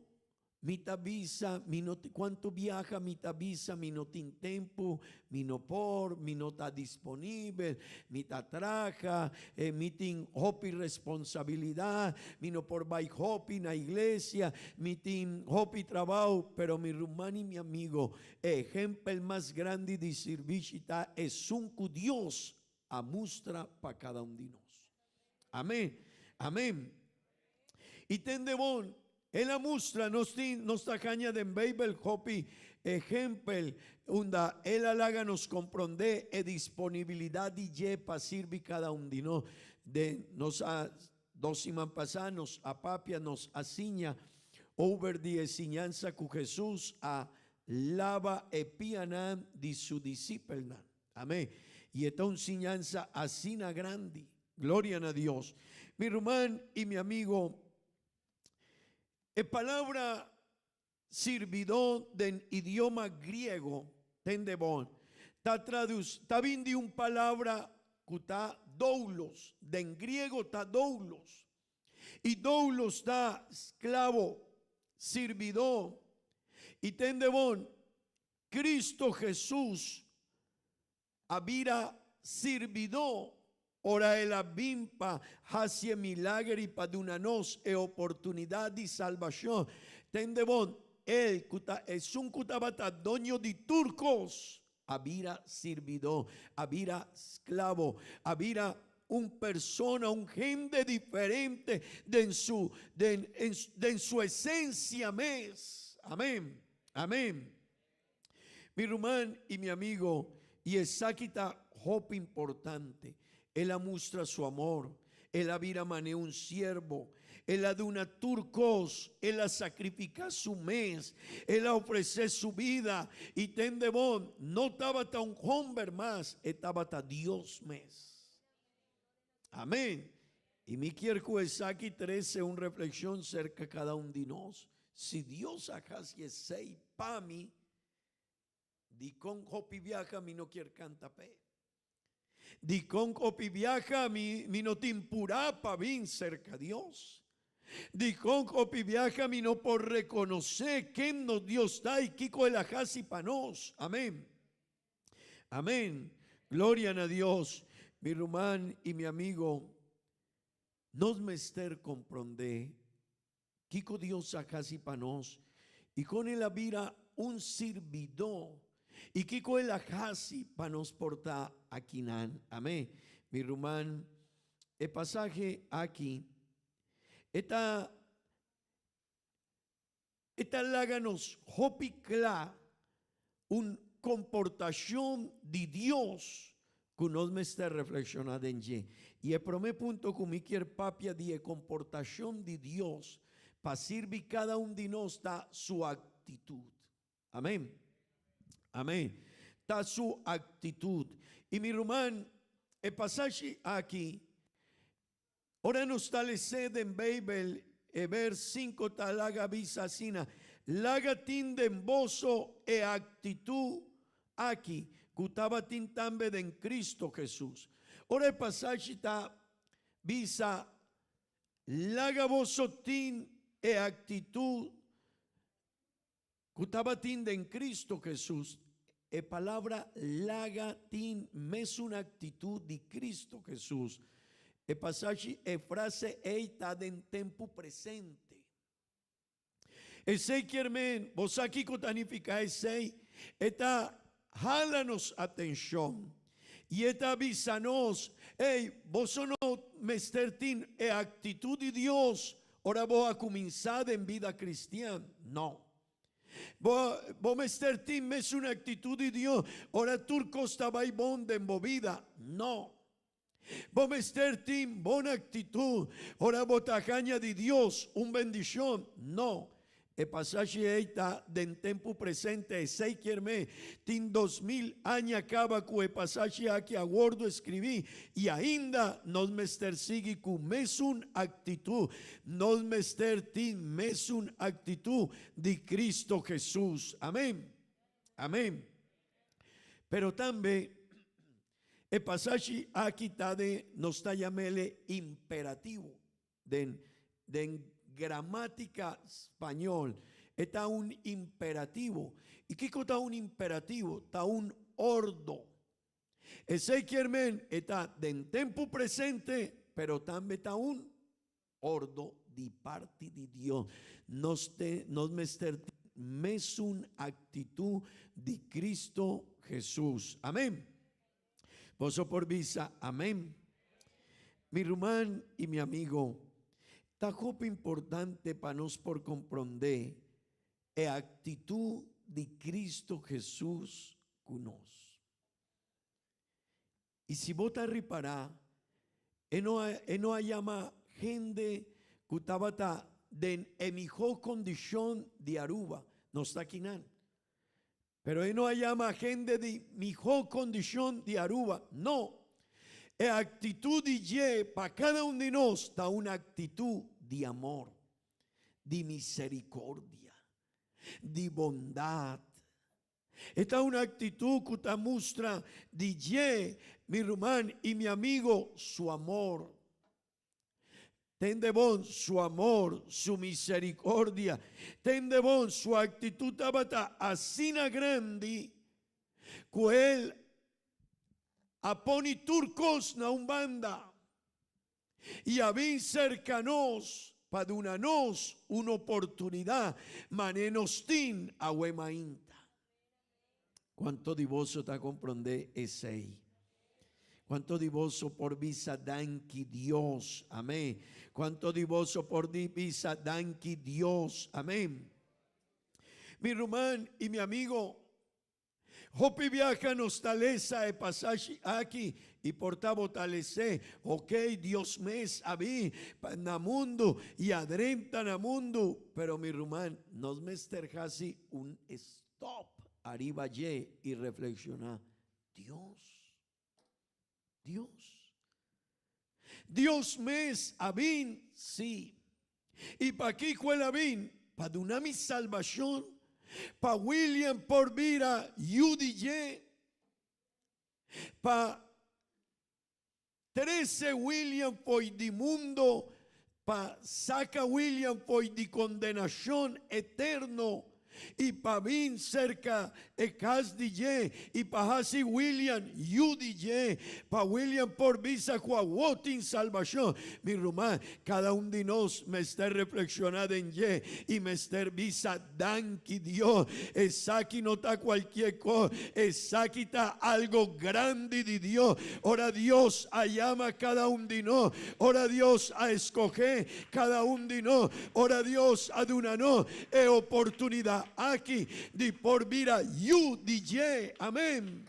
mi ta bisa mi no kuantu biaha mi ta bisa mi no tin tempu, mi no por, mi no ta disponibel, mi ta traha, mi tin hopi responsabilidat, mi no por bai hopi na iglesia, mi tin hopi trabou, pero mi ruman i mi amigo, e ehempel mas grandi di sirbishi ta esun ku Dios a mustra pa kada un di nos. Amen. Amen. I tende bon, el a mustra, nos tin, nos ta haña den Beibel hopi ehempel unda el a laga nos komprondé e disponibilidat di dje pa sirbi kada un di nos. Den nos a dos siman pasá nos a papia, nos a siña over di e siñansa ku Hesus a laba e pianan di su disipelnan. Amén. I e ta un siñansa asina grandi. Gloria na Dios. Mi ruman i mi amigo, e palabra. sirbidó den idioma griego, tende bon, ta tradus, ta bin di un palabra ku ta doulos, den griego ta doulos. I doulos ta sklabo, sirbidó. I tende bon, Cristo Jesus a bira sirbidó ora el a bin pa hasi e milager i pa duna nos e oportunidat di salbashon. Tende bon, el ku ta esun ku tabata doño di tur kos, a bira sirbidó, a bira sklabo, a bira un persona, un hende diferente den su, den, den su esensia mes. Amén. Amén. Mi ruman i mi amigo, i esaki ta hopi importante, El a mustra su amor, El a bira man'é un siervo, El a duna tur kos, El a sakrifiká su mes, El a ofresé su bida, i tende bon, no tabata un homber mas, e tabata Dios mes. Amén. I mi kier ku esaki trese un reflekshon serka kada un di nos. Si Dios a hasi esei pa mi, dikon hopi biaha mi no kier kanta p'e? Dikon hopi biaha mi mi no tin purá pa bin serka Dios? Dikon hopi biaha mi no por rekonosé ken nos Dios ta i kiko el a hasi pa nos? Amén. Amén. Gloria na Dios. Mi ruman i mi amigo, nos mester komprondé kiko Dios a hasi pa nos i kon el a bira un sirbidó i kiko el a hasi pa nos por ta akinan. Amén. Mi ruman, e pasahe aki e ta E ta laga nos hopi kla un komportashon di Dios ku nos mester reflekshoná den dje. I e promé punto ku mi kier papia di e komportashon di Dios pa sirbi kada un di nos ta su aktitut. Amén. Amén. Ta su aktitut. I mi ruman, e pasashi aki Ora nos ta les'é den Beibel, e bèrsiko ta laga bisa asina, Laga tin den boso e aktitut aki ku tabatin tambe den Kristu Hesus. Ora e pasashi ta bisa, Laga boso tin e aktitut ku tabatin den Kristu Hesus, e palabra laga tin mesun aktitut di Kristu Hesus. E pasashi, e frase ei ta den tempu presente. Esei kier men, bo sa kiko ta nifiká esei? E ta hala nos atenshon i e ta bisa nos, Ei, boso no mester tin e aktitut di Dios Ora bo a kuminsá den bida kristian? No. Bo, bo mester tin mesun aktitut di Dios ora tur kos ta bai bon den bo bida? No. Bo mester tin bon aktitut ora bo ta haña di Dios un bendishon? No. E pasashi ei ta den tempu presente, esei kier me tin 2000 aña kaba ku e pasashi aki a wordu eskribí i ainda nos mester sigui ku mesun aktitut. Nos mester tin mesun aktitut di Kristu Hesus. Amen. Amen. Pero tambe e pasashi aki ta den nos ta yam'ele imperativo. Den den gramática spañol e ta un imperativo. I kiko ta un imperativo? Ta un ordo. Esei kier men e ta den tempu presente, pero tambe ta un ordo di parti di Dios. Nos te nos mester tin mesun actitud di Cristo Jesus. Amen. Boso por bisa amén. Mi ruman i mi amigo, ta hopi importante pa nos por komprondé e aktitut di Kristu Hesus ku nos. I si bo ta ripará, e no a e no a yama hende ku tabata den e mihó kondishon di Aruba, nos ta kinan. Pero e no a yama hende di mihó kondishon di Aruba. No. E aktitut di dje pa kada un di nos ta un aktitut di amor, di miserikordia. di bondat. E ta un actitud cu ta mustra di dje, mi ruman y mi amigo, su amor. Tende bon su amor, su misericordia. Tende bon su actitud tabata asina grandi cu el a poni tur cos na un banda y a bin cerca nos pa duna nos un oportunidad mane nos tin awe mainta. Cuanto di boso ta comprende esey? Cuanto di boso por bisa danki Dios? Amén. Cuanto di boso por bisa danki Dios? Amén. Mi ruman y mi amigo, hopi biaha nos ta lesa e pasashi aki y por ta bo ta les'é, ok, Dios mes a bin na mundu y a drenta na mundu, pero mi ruman, nos mester haci un Stop ariba dje i reflekshoná, Dios, Dios, Dios mes a bin, sí. I pakiko el a bin? Pa duna mi salbashon, pa William por bira yu di dje, pa trese William fo'i di mundo, pa saca William fo'i di condenacion eterno y pa bin cerca e cas di dje y pa haci William yu di dje, pa William por bisa cu awo tin salbacion. Mi ruman, cada un di nos mester reflexiona den dje y mester bisa, Danki Dios, esaki no ta cualkier cos, esaki ta algo grandi di Dios. Ora Dios a yama cada un di nos, ora Dios a escoge cada un di nos, ora Dios a duna nos e oportunidad aki di por bira yu di dje. Amen.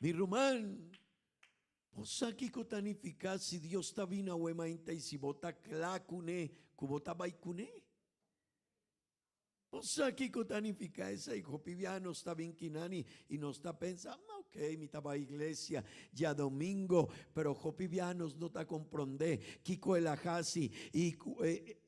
Mi ruman, Bo sa kiko ta nifiká si Dios ta bini awe mainta i si bo ta kla kuné ku bo ta bai kuné? Bo sa kiko ta nifiká esei? Hopi biaha nos ta bin kinani i nos ta pensa, Ok, mi ta bai iglesia djadomingo, pero hopi biaha nos no ta komprondé kiko el a hasi i ku e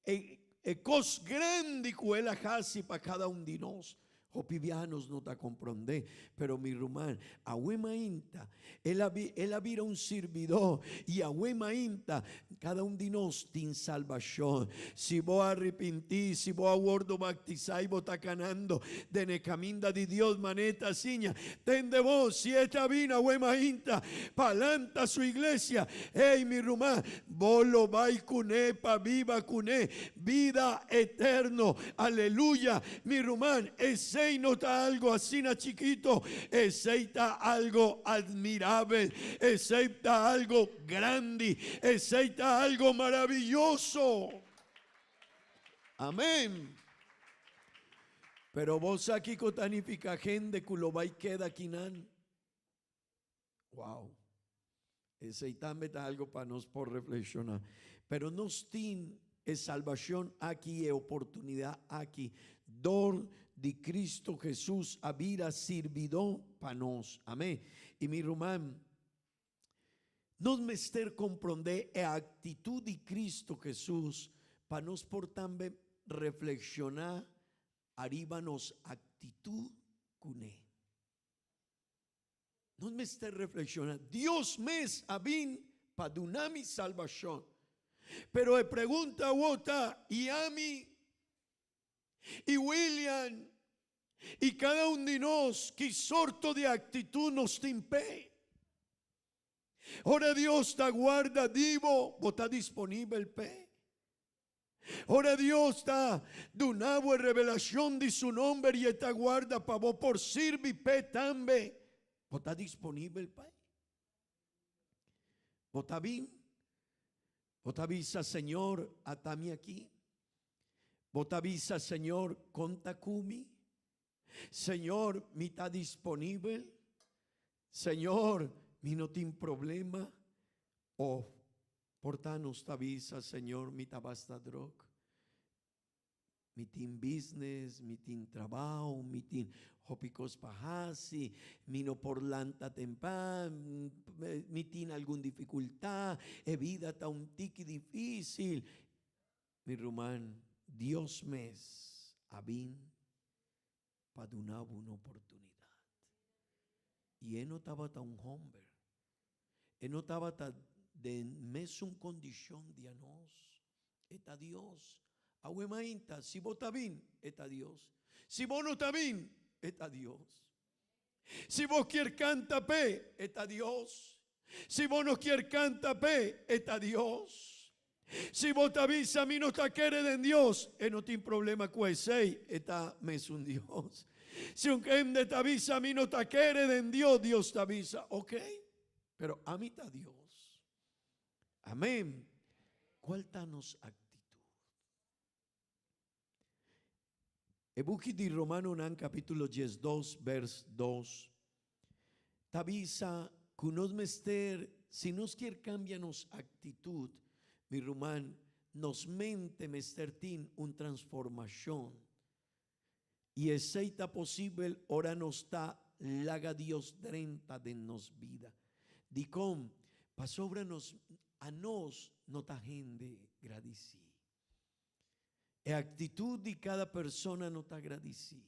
e e kos grandi ku el a hasi pa kada un di nos. Hopi biaha nos no ta komprondé, pero mi ruman, awe mainta el a el a bira un sirbidó i awe mainta kada un di nos tin salbashon. Si bo a arepintí, si bo a wòrdu baktisá i bo ta kanando den e kaminda di Dios manera e ta siña, tende bo, si e ta bini awe mainta pa lanta su iglesia, ey mi ruman, Bo lo bai kuné pa biba kuné bida eterno. Aleluya! Mi ruman, esei no ta algo asina chikito, esei ta algo admirabel, esei ta algo grandi, esei ta algo maraviyoso. Amén. Pero bo sa kiko ta nifica hende ku lo bai keda kinan? Wow! Esei tambe ta algo pa nos por reflexiona. Pero nos tin e salbacion aki y e oportunidad aki dor di Cristo Jesus a bira sirbidó pa nos. Amén. Y mi ruman, nos mester comprende e actitud di Cristo Jesus pa nos por tambe reflexiona ariba nos actitud cune. Nos mester reflexiona. Dios mes a bin pa duna mi salbacion. Pero e pregunta awor ta, y ami? Y William? Y cada un di nos, ki sorto di actitud nos tin p'e? Ora Dios ta guarda di bo, bo ta disponibel p'e? Ora Dios ta duna bo e revelashon di su nomber i e ta guarda pa bo por sirbi p'e tambe, bo ta disponibel pa e? Bo ta bin? Bo ta bisa, Señor, ata mi aki? Bo ta bisa, Señor, konta ku mi? Señor, mi ta disponibel? Señor, mi no tin problema? Of Por ta nos ta bisa, Señor, mi ta basta drok. Mi tin business, mi tin trabao, mi tin hopi cos pa haci, mi no por lanta tempan, mi tin algun dificultad, e bida ta un tiki dificil. Mi ruman, Dios mes a bin pa duna bo un oportunidat. I e no tabata un homber. E no tabata den mesun kondishon di anos. E ta Dios. Awe mainta, si bo ta bin, e ta Dios. Si bo no ta bin, e ta Dios. Si bo kier kanta p'e, e ta Dios. Si bo no kier kanta p'e, e ta Dios. Si bo ta bisa mi no ta kere den Dios, e no tin problema ku esei, e ta mesun Dios. Si un hende ta bisa mi no ta kere den Dios, Dios ta bisa, ok, pero ami ta Dios. Amén. Cual ta nos actitud? E buki di Romanonan capítulo 12 vers 2 ta bisa cu nos mester, si nos kier cambia nos actitud, mi ruman, nos mente mester tin un transformacion. I esei ta posibel ora nos ta laga Dios drenta den nos bida. Dikon? Pasobra nos anos no ta hende gradisí. E aktitut di kada persona no ta gradisí.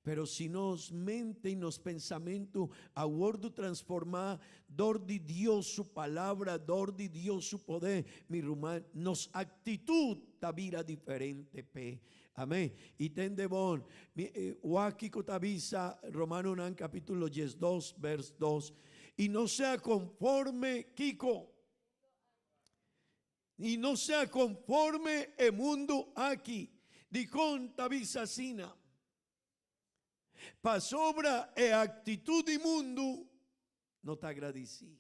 Pero si nos mente i nos pensamentu a wòrdu transformá dor di Dios su Palabra, dor di Dios su poder, mi ruman, nos aktitut ta bira diferente p'e. Amén. I tende bon, mi wak kiko ta bisa Romanonan capítulo 12, vers 2, I no sea conforme kiko? I no sea conforme e mundu aki. Dikon ta bisa asina? Pasobra e actitud di mundu no ta agradeci.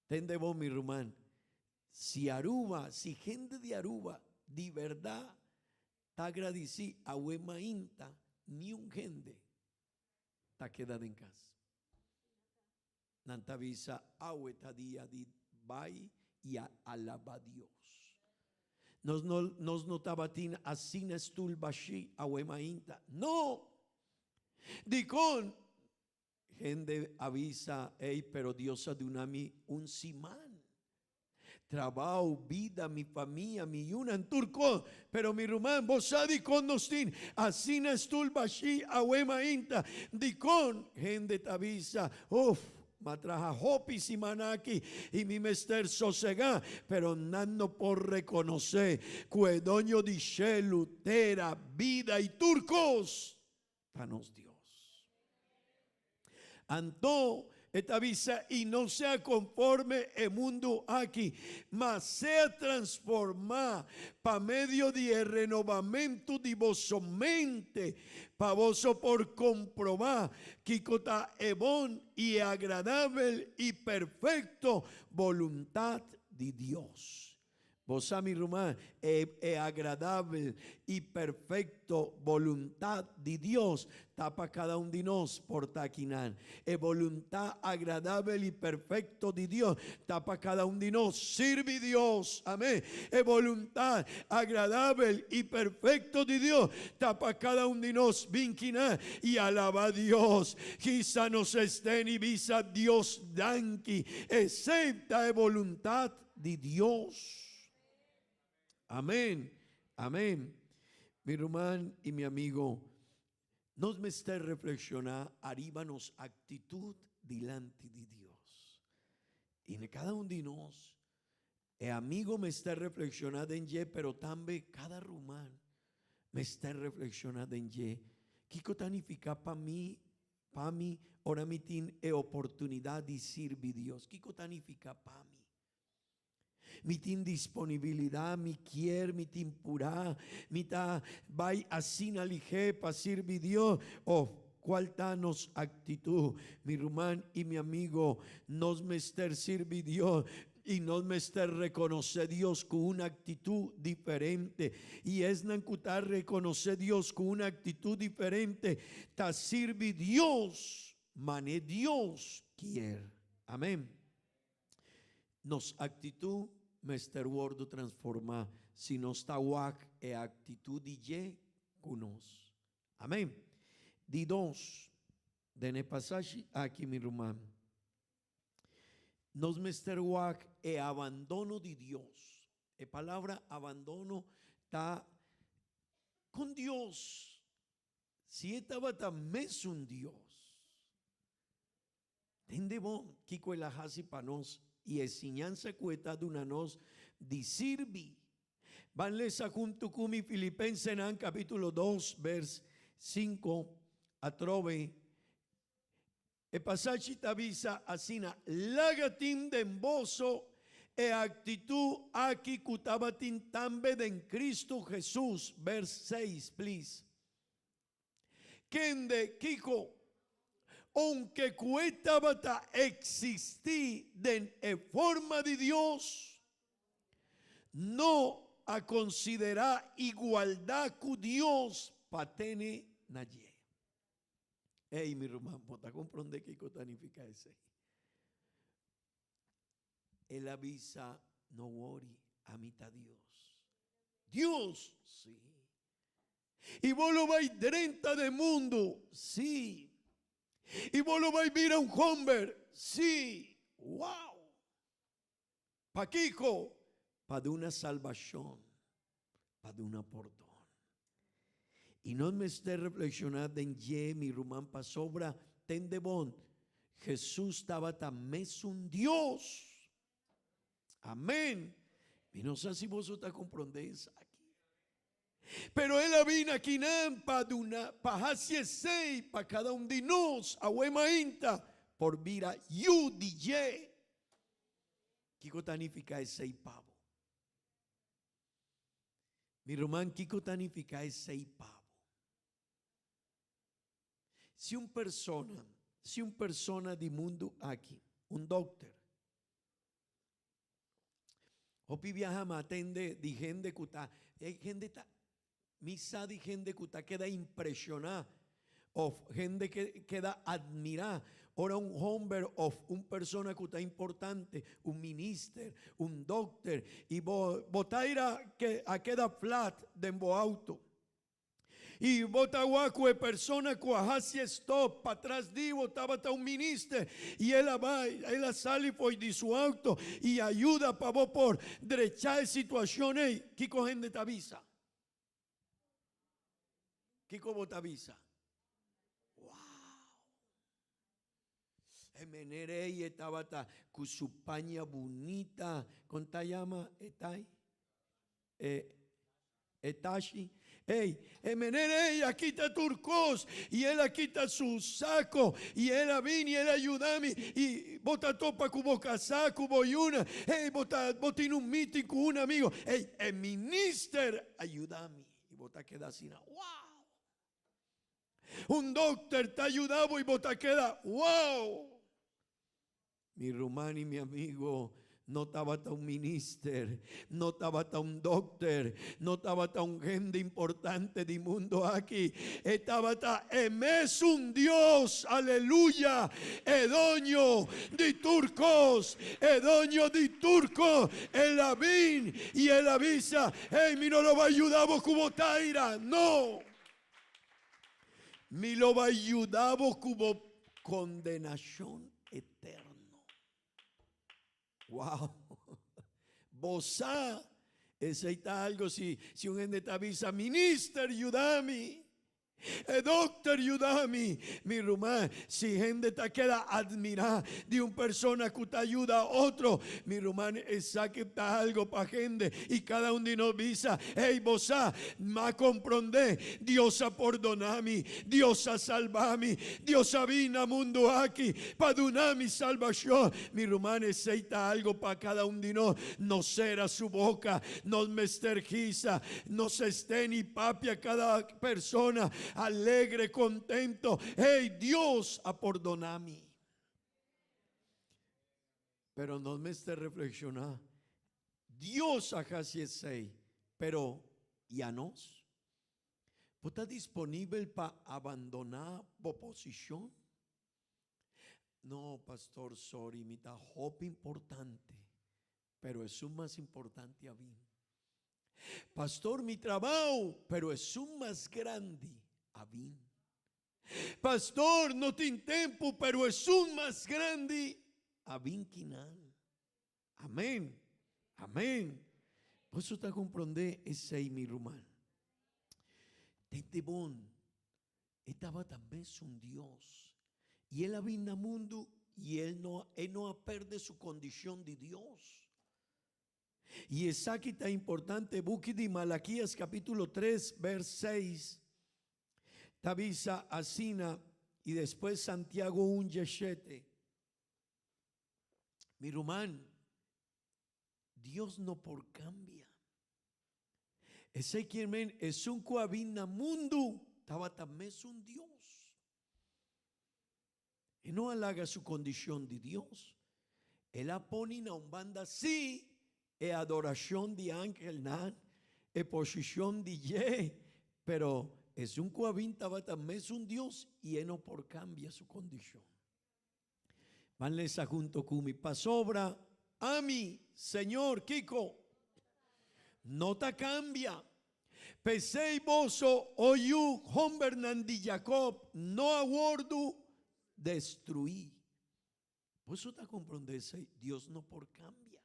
Tende bon mi ruman, si Aruba, si hende di Aruba di berdad ta agradeci awe mainta niun hende ta keda den cas. Nan ta bisa awe ta dia di bai y a alaba Dios. Nos no nos no tabatin asina stoel bashi awe mainta. No! Dikon? Hende a bisa, Ey, pero Dios a duna mi un siman. Trabao, bida, mi famia, mi yunan, tur kos. Pero mi ruman, bo sa dikon nos tin asina stul bashí awe mainta? Dikon? Hende ta bisa, Uf, m'a traha hopi siman aki i mi mester sosegá. Pero nan no por rekonosé ku e Doño di shelu, tera, bida i tur kos ta nos Dios. Anto e ta bisa, I no sea konforme e mundu aki, ma sea transformá pa medio di e renobamentu di boso mente, pa boso por komprobá kiko ta e bon i e agradabel i perfekto boluntat di Dios. Bo sa, mi ruman, e e agradabel i perfecto boluntad di Dios ta pa cada un di nos por ta akinan. E boluntad agradabel i perfecto di Dios ta pa cada un di nos sirbi Dios. Amen. E boluntad agradabel i perfecto di Dios ta pa cada un di nos bin kinan i alaba Dios. Kisa nos esten i bisa Dios danki. Esei ta e boluntad di Dios. Amén, amén. Mi ruman y mi amigo, nos mester reflexiona ariba nos actitud dilanti di Dios. Y na cada un di nos, e amigo mester reflexiona den dje, pero tambe cada ruman mester reflexiona den dje. Kico ta nifica pa mi Pa mi, ora mi tin e oportunidat di sirbi Dios, kiko ta nifiká pa mi? Mi tin disponibilidat, mi kier, mi tin purá, mi ta bai asina lihé pa sirbi Dios? Of kual ta nos aktitut? Mi ruman i mi amigo, nos mester sirbi Dios I nos mester rekonosé Dios ku un aktitut diferente. I esnan ku ta rekonosé Dios ku un aktitut diferente ta sirbi Dios manera Dios kier. Amén. Nos aktitut mester wòrdu transformá si nos ta wak e aktitut di dje ku nos. Amén. Di dos, den e pasashi aki, mi ruman, Nos mester wak e abandono di Dios. E palabra abandono Ta con Dios, si e tabata mesun Dios. Tende bon kiko el a hasi pa nos i e siñansa ku e ta duna nos di sirbi. Ban lesa huntu ku mi Filipensenan kapítulo 2 bers 5 atrobe. E pasashi ta bisa asina, Laga tin den boso e aktitut aki ku tabatin tambe den Kristu Hesus, bers 6, please. Kende kiko? Ounke ku e tabata eksistí den e forma di Dios, no a konsiderá igualdat ku Dios pa tene na dje. Ey, mi ruman, bo ta komprondé kiko ta nifiká esei? El a bisa, No wori, ami ta Dios. Dios? Sí. I bo lo bai drenta den mundu? Sí. I bo lo bai bira un homber? Sí. Wow! Pakiko? Pa duna salbashon, pa duna pordon. I nos mester reflekshoná den dje, mi ruman, pasobra, tende bon, Jesus tabata mesun Dios. Amen. Mi no sa si boso ta komprondé esaki. Pero el a bini akinan pa duna, pa hasi esei pa kada un di nos, awe mainta, por bira yu di dje. Kiko ta nifiká esei pa bo? Mi ruman, kiko ta nifiká esei pa bo? Si un persona, si un persona di mundu aki, un dokter, Hopi biaha mi a tende di hende ku ta, e hende ta, mi sa di hende ku ta keda impreshoná òf hende ke keda atmirá ora un hòmber òf un persona ku ta importante, un minister, un dòkter, i bo bo ta ira ke a keda flat den bo outo. I bo ta wak ku e persona ku a hasi e stop patras di bo tabata un minister i el a bai, el a sali fo'i di su auto i a yuda pa bo por drecha e situashon ei. Kiko hende ta bisa? Kiko bo ta bisa? Wow! E meneer ei e tabata ku su paña bunita, kon ta yama e tai? E e tashi. Ey, e meneer ey a kita tur kos y el a kita su saco y el a bini el a yuda mi y bo ta topa cu bo casa cu bo yuna, ey bo ta bo tin un meeting cu un amigo, ey e minister a yuda mi y bo ta keda asina, wow! Un dokter ta yuda bo y bo ta keda, wow! Mi ruman y mi amigo no tabata un minister, no tabata un dokter, no tabata un hende importante di mundo aki, e tabata e mesun Dios, aleluya, e doño di tur cos, e doño di tur cos. El a bin y el a bisa, Hey, mi no lo bay yuda bo cu bo taira, no! Mi lo bai yuda bo ku bo kondenashon eterno. Wow! Bo sa, esei ta algo si si un hende ta bisa, Minister, yuda mi. E dokter, yuda mi. Mi ruman, si hende ta keda admirá di un persona ku ta yuda otro, mi ruman, esaki ta algo pa hende i kada un di nos bisa, Hey, bo sa, m'a komprondé, Dios a pordoná mi, Dios a salbá mi, Dios a bin na mundu aki pa duna mi salbashon. Mi ruman, esei ta algo pa kada un di nos. No sera su boka, nos mester hisa, nos estén i papia kada persona alegre, kontento, Hey, Dios a pordoná mi. Pero nos mester reflekshoná, Dios a hasi esei, pero i anos? Bo ta disponibel pa abandoná bo posishon? No, pastor, sorry, mi ta hopi importante, pero esun mas importante a bin. Pastor, mi trabou, pero esun mas grandi a bin. Pastor, no tin tempu, pero esun mas grandi a bin kinan. Amen. Amen. Boso ta komprondé esei, mi ruman? Tende bon, e tabata mesun Dios. I el a bin na mundu i el no, e no a pèrdè su kondishon di Dios. I esaki ta importante, buki di Malakias kapítulo tres bèrs seis ta bisa asina i despues Santiago un dieshete. Mi ruman, Dios no por cambia. Esey kier men esun cu a bin na mundu tabata mesun Dios. E no a laga su condicion di Dios. El a poni na un banda si e adoracion di angelnan, e posicion di dje, pero esun cu a bin tabata mesun Dios y e no por cambia su condicion. Ban lesa hunto ku mi. Pasobra ami, Señor, kiko? No ta kambia. P'esei boso, o yu hombernan di Jakob, no a wordu destruí. Boso ta komprondé esei? Dios no por kambia.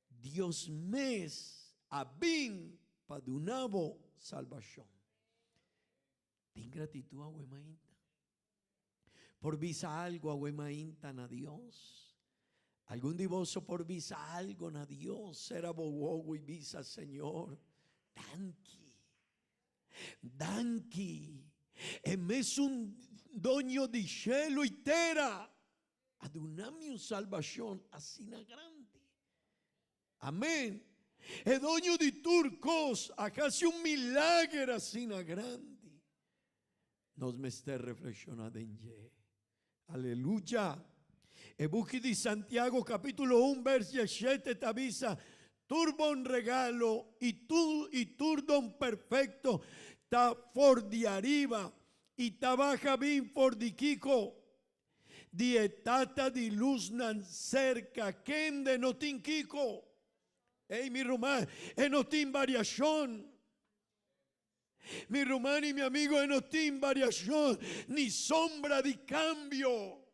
Dios mes a bin pa duna bo salbashon. Tin gratitud awe mainta. Por bisa algo awe mainta na Dios. Algun di boso por bisa algo na Dios. Sera bo wowo y bisa, Señor, danki. Danki. E mesun doño di shelu y tera a duna mi un salbacion asina grandi. Amén. E doño di tur cos a haci un milager asina grandi. Nos mester reflexiona den dje. Aleluya! E buki di Santiago capítulo 1 vers 17 ta bisa, Tur bon regalo y tur y tur don perfecto ta for di ariba y ta baha bin for di kiko? Di e Tata di lusnan serka kende no tin kiko. Ey mi ruman, e no tin variashon. Mi ruman y mi amigo, e no tin variashon ni sombra di cambio.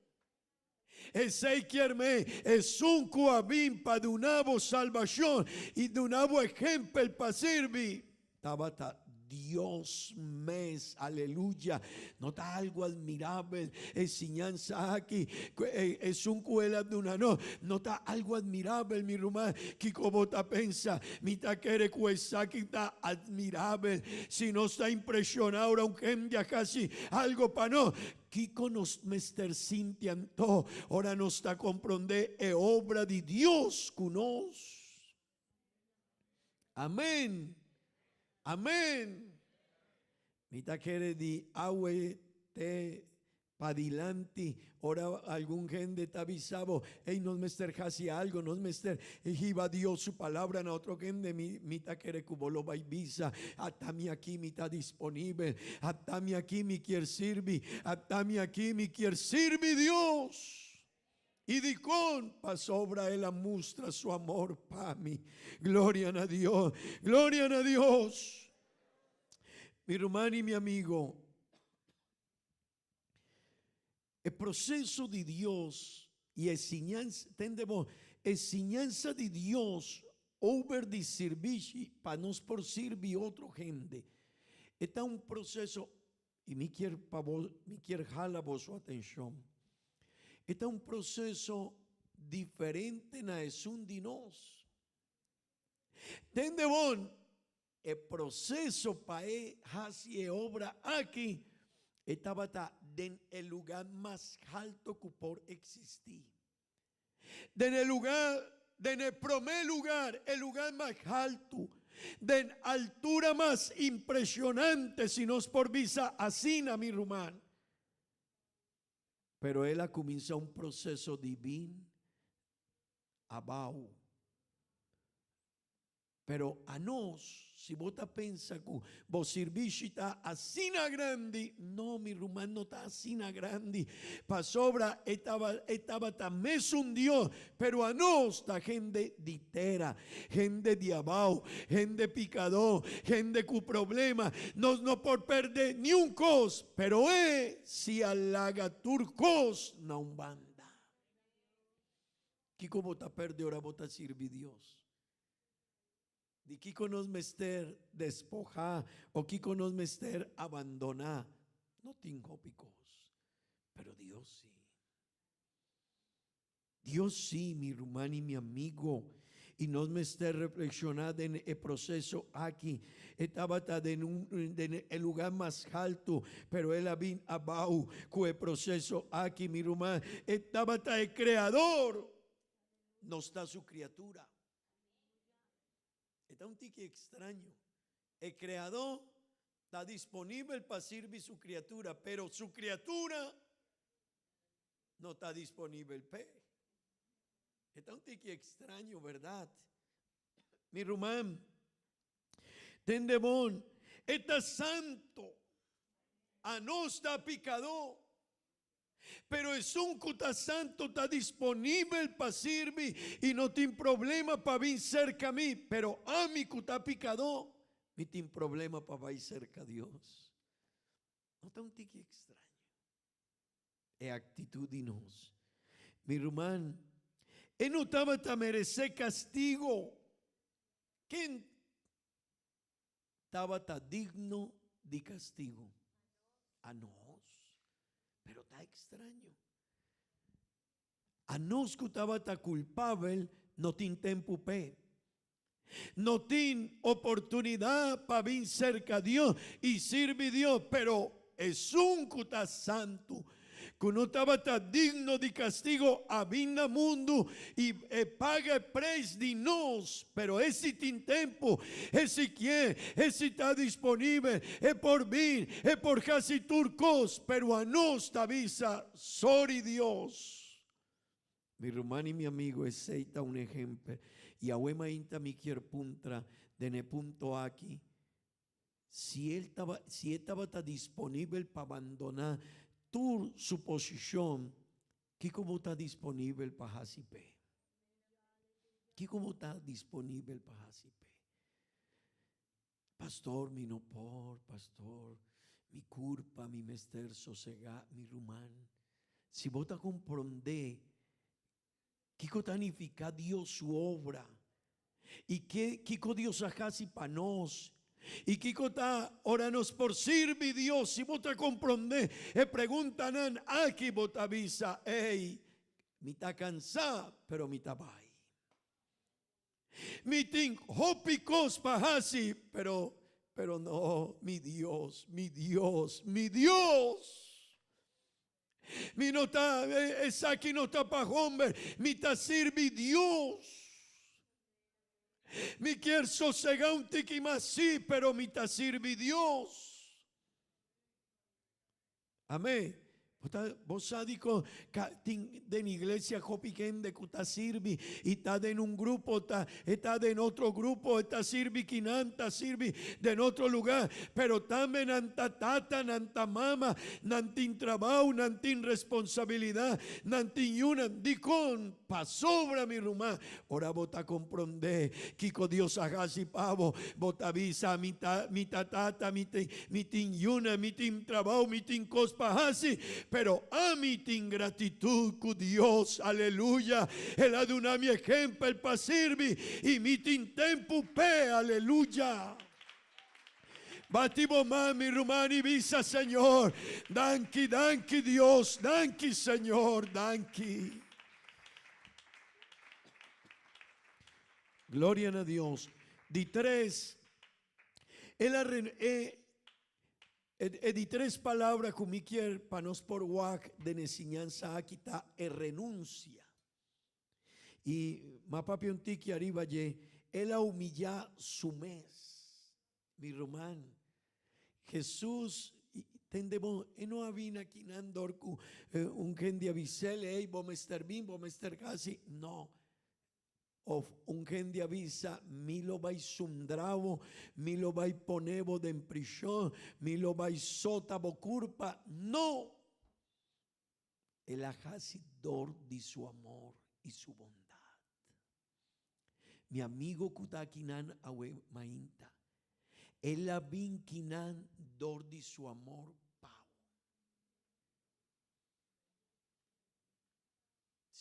Esey kier men esun cu a bin pa duna bo salbacion y duna bo ehempel pa sirbi, tabata Dios mes. Aleluya! No ta algo admirabel e siñansa aki cu esun cu el a duna nos? No ta algo admirabel, mi ruman? Kico bo ta pensa? Mi ta kere cu esaki ta admirabel. Si nos ta impresiona ora un hende a haci algo pa nos, kico nos mester sinti anto ora nos ta comprende e obra di Dios cu nos? Amen! Amen! Mi ta kere di awe te padilanti ora algun hende ta bisa bo, Ey, nos mester haci algo, nos mester hiba Dios su palabra na otro hende. Mi, mi ta kere cu bo lo bay bisa, Ata mi aki, mi ta disponibel. Ata mi aki, mi kier sirbi. Ata mi aki, mi kier sirbi Dios. I dikon? Pasobra el a mustra su amor pa mi. Gloria na Dios! Gloria na Dios! Mi ruman i mi amigo, e proceso di Dios i e siñansa, tende bon, e siñansa di Dios over di sirbishi pa nos por sirbi otro hende, e ta un proceso I mi kier pa bo, mi kier hala boso atencion. E ta un proceso diferente na esun di nos. Tende bon, e proceso pa e haci e obra aki, e tabata den e lugar mas halto cu por existi. Den e lugar, den e promé lugar, e lugar mas haltu, den altura mas impresionante, si nos por bisa asina, mi ruman. Pero el a cuminsa un proceso di bin abao. Pero anos, si bo ta pensa ku bo sirbishi ta asina grandi, no, mi ruman, no ta asina grandi, pasobra e e tabata mesun Dios, pero anos ta hende di tera, hende di abao, hende pikadó, hende ku problema, nos no por pèrdè niun kos, pero e si a laga tur kos na un banda. Kiko bo ta pèrdè ora bo ta sirbi Dios? Di kiko nos mester despohá o kiko nos mester abandoná? No tin hopi kos, pero Dios sí. Dios sí, mi ruman i mi amigo. I nos mester reflekshoná den e proseso aki. E tabata den un den e lugá mas haltu, pero el a bin abou ku e proseso aki, mi ruman. E tabata e Kreador, nos ta su kriatura. E ta un tiki ekstraño. E Kreadó ta disponibel pa sirbi su kriatura, pero su kriatura no ta disponibel p'e. E ta un tiki ekstraño, bèrdat? Mi ruman, tende bon, e ta santo. Anos ta pikadó. Pero esun ku ta santo ta disponibel pa sirbi i no tin problema pa bin serka mi, pero ami ku ta pikadó, mi tin problema pa bai serka Dios. No ta un tiki ekstraño e aktitut di nos? Mi ruman, e no tabata meresé kastigo. Ken tabata digno di kastigo? Anos. Pero ta ekstraño. Anos ku tabata kulpabel no tin tempu p'e. No tin oportunidat pa bin serka Dios i sirbi Dios, pero esun ku ta santu, ku no tabata digno di kastigo, a bin na mundu i e paga e preis di nos. Pero e si tin tempu, e si kier, e si ta disponibel, e por bin, e por hasi tur kos, pero anos ta bisa, Sorry Dios. Mi ruman i mi amigo, esei ta un ehempel. I awe mainta mi kier puntra den e punto aki, si el taba, si e tabata disponibel pa bandoná tur su posishon, kiko bo ta disponibel pa hasi p'e? Kiko bo ta disponibel pa hasi p'e? Pastor, mi no por, pastor, mi kurpa, mi mester sosegá, mi ruman. Si bo ta komprondé kiko ta nifiká Dios su obra i ke kiko Dios a hasi pa nos i kiko ta ora nos por sirbi Dios, si bo ta komprondé e preguntanan aki bo ta bisa, Ey, mi ta kansá, pero mi ta bai. Mi tin hopi kos pa hasi, pero, pero no, mi Dios, mi Dios, mi Dios! Mi no ta, esaki no ta pa homber, mi ta sirbi Dios. Mi kier sosega un tiki mas, sí, pero mi ta sirbi Dios. Amén. Bo ta, bo sa dikon ka tin den iglesia hopi hende ku ta sirbi i ta den un grupo, ta e ta den otro grupo, e ta sirbi kinan, ta sirbi den otro lugá, pero tambe nan ta tata, nan ta mama, nan tin trabou, nan tin responsabilidat, nan tin yunan. Dikon? Pasobra, mi ruman, Ora bo ta komprondé kiko Dios a hasi pa bo, bo ta bisa, Mi ta, mi ta tata, mi tin, mi tin yuna, mi tin trabou, mi tin kos pa hasi, pero ami tin gratitut ku Dios, aleluya, El a duna mi ehèmpel pa sirbi i mi tin tempu p'e, aleluya. Bati bo man, mi ruman, i bisa, Señor, danki, danki Dios, danki Señor, danki. Gloria na Dios. Di tres, el a e, e di tres palabra ku mi kier pa nos por wak den e siñansa aki ta e renunsia. I m'a papia un tiki ariba dje, el a humillá su mes. Mi ruman, Hesus, tende bon, e no a bini akinan dor ku un hende a bis'el, Ey, bo mester bin, bo mester hasi. No. Of un hende a bisa, Mi lo bai sundra bo, mi lo bai pone bo den prishon, mi lo bai sota bo kurpa. No! El a hasi dor di su amor i su bondat. Mi amigo ku ta akinan awe mainta, el a bin kinan dor di su amor pa bo.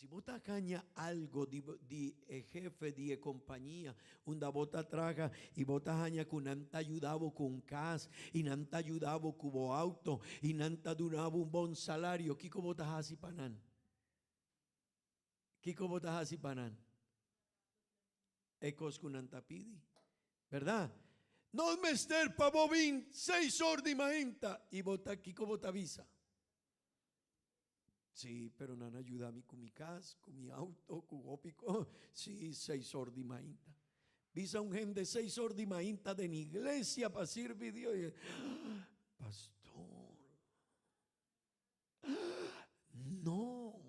Si bo ta haña algo di di e hefe di e kompania unda bo ta traha i bo ta haña ku nan ta yuda bo ku un kas i nan ta yuda bo ku bo outo i nan ta duna bo un bon salario, kiko bo ta hasi pa nan? Kiko bo ta hasi pa nan? E kos ku nan ta pidi, bèrdat? Nos mester pa bo bin seis or di mainta i bo ta kiko bo ta bisa? Sí, pero nan a yuda mi ku mi kas, ku mi auto, ku hopi kos. Sí, seis or di mainta. Bisa un hende seis or di mainta den iglesia pa sirbi Dios. Y, pastor, no.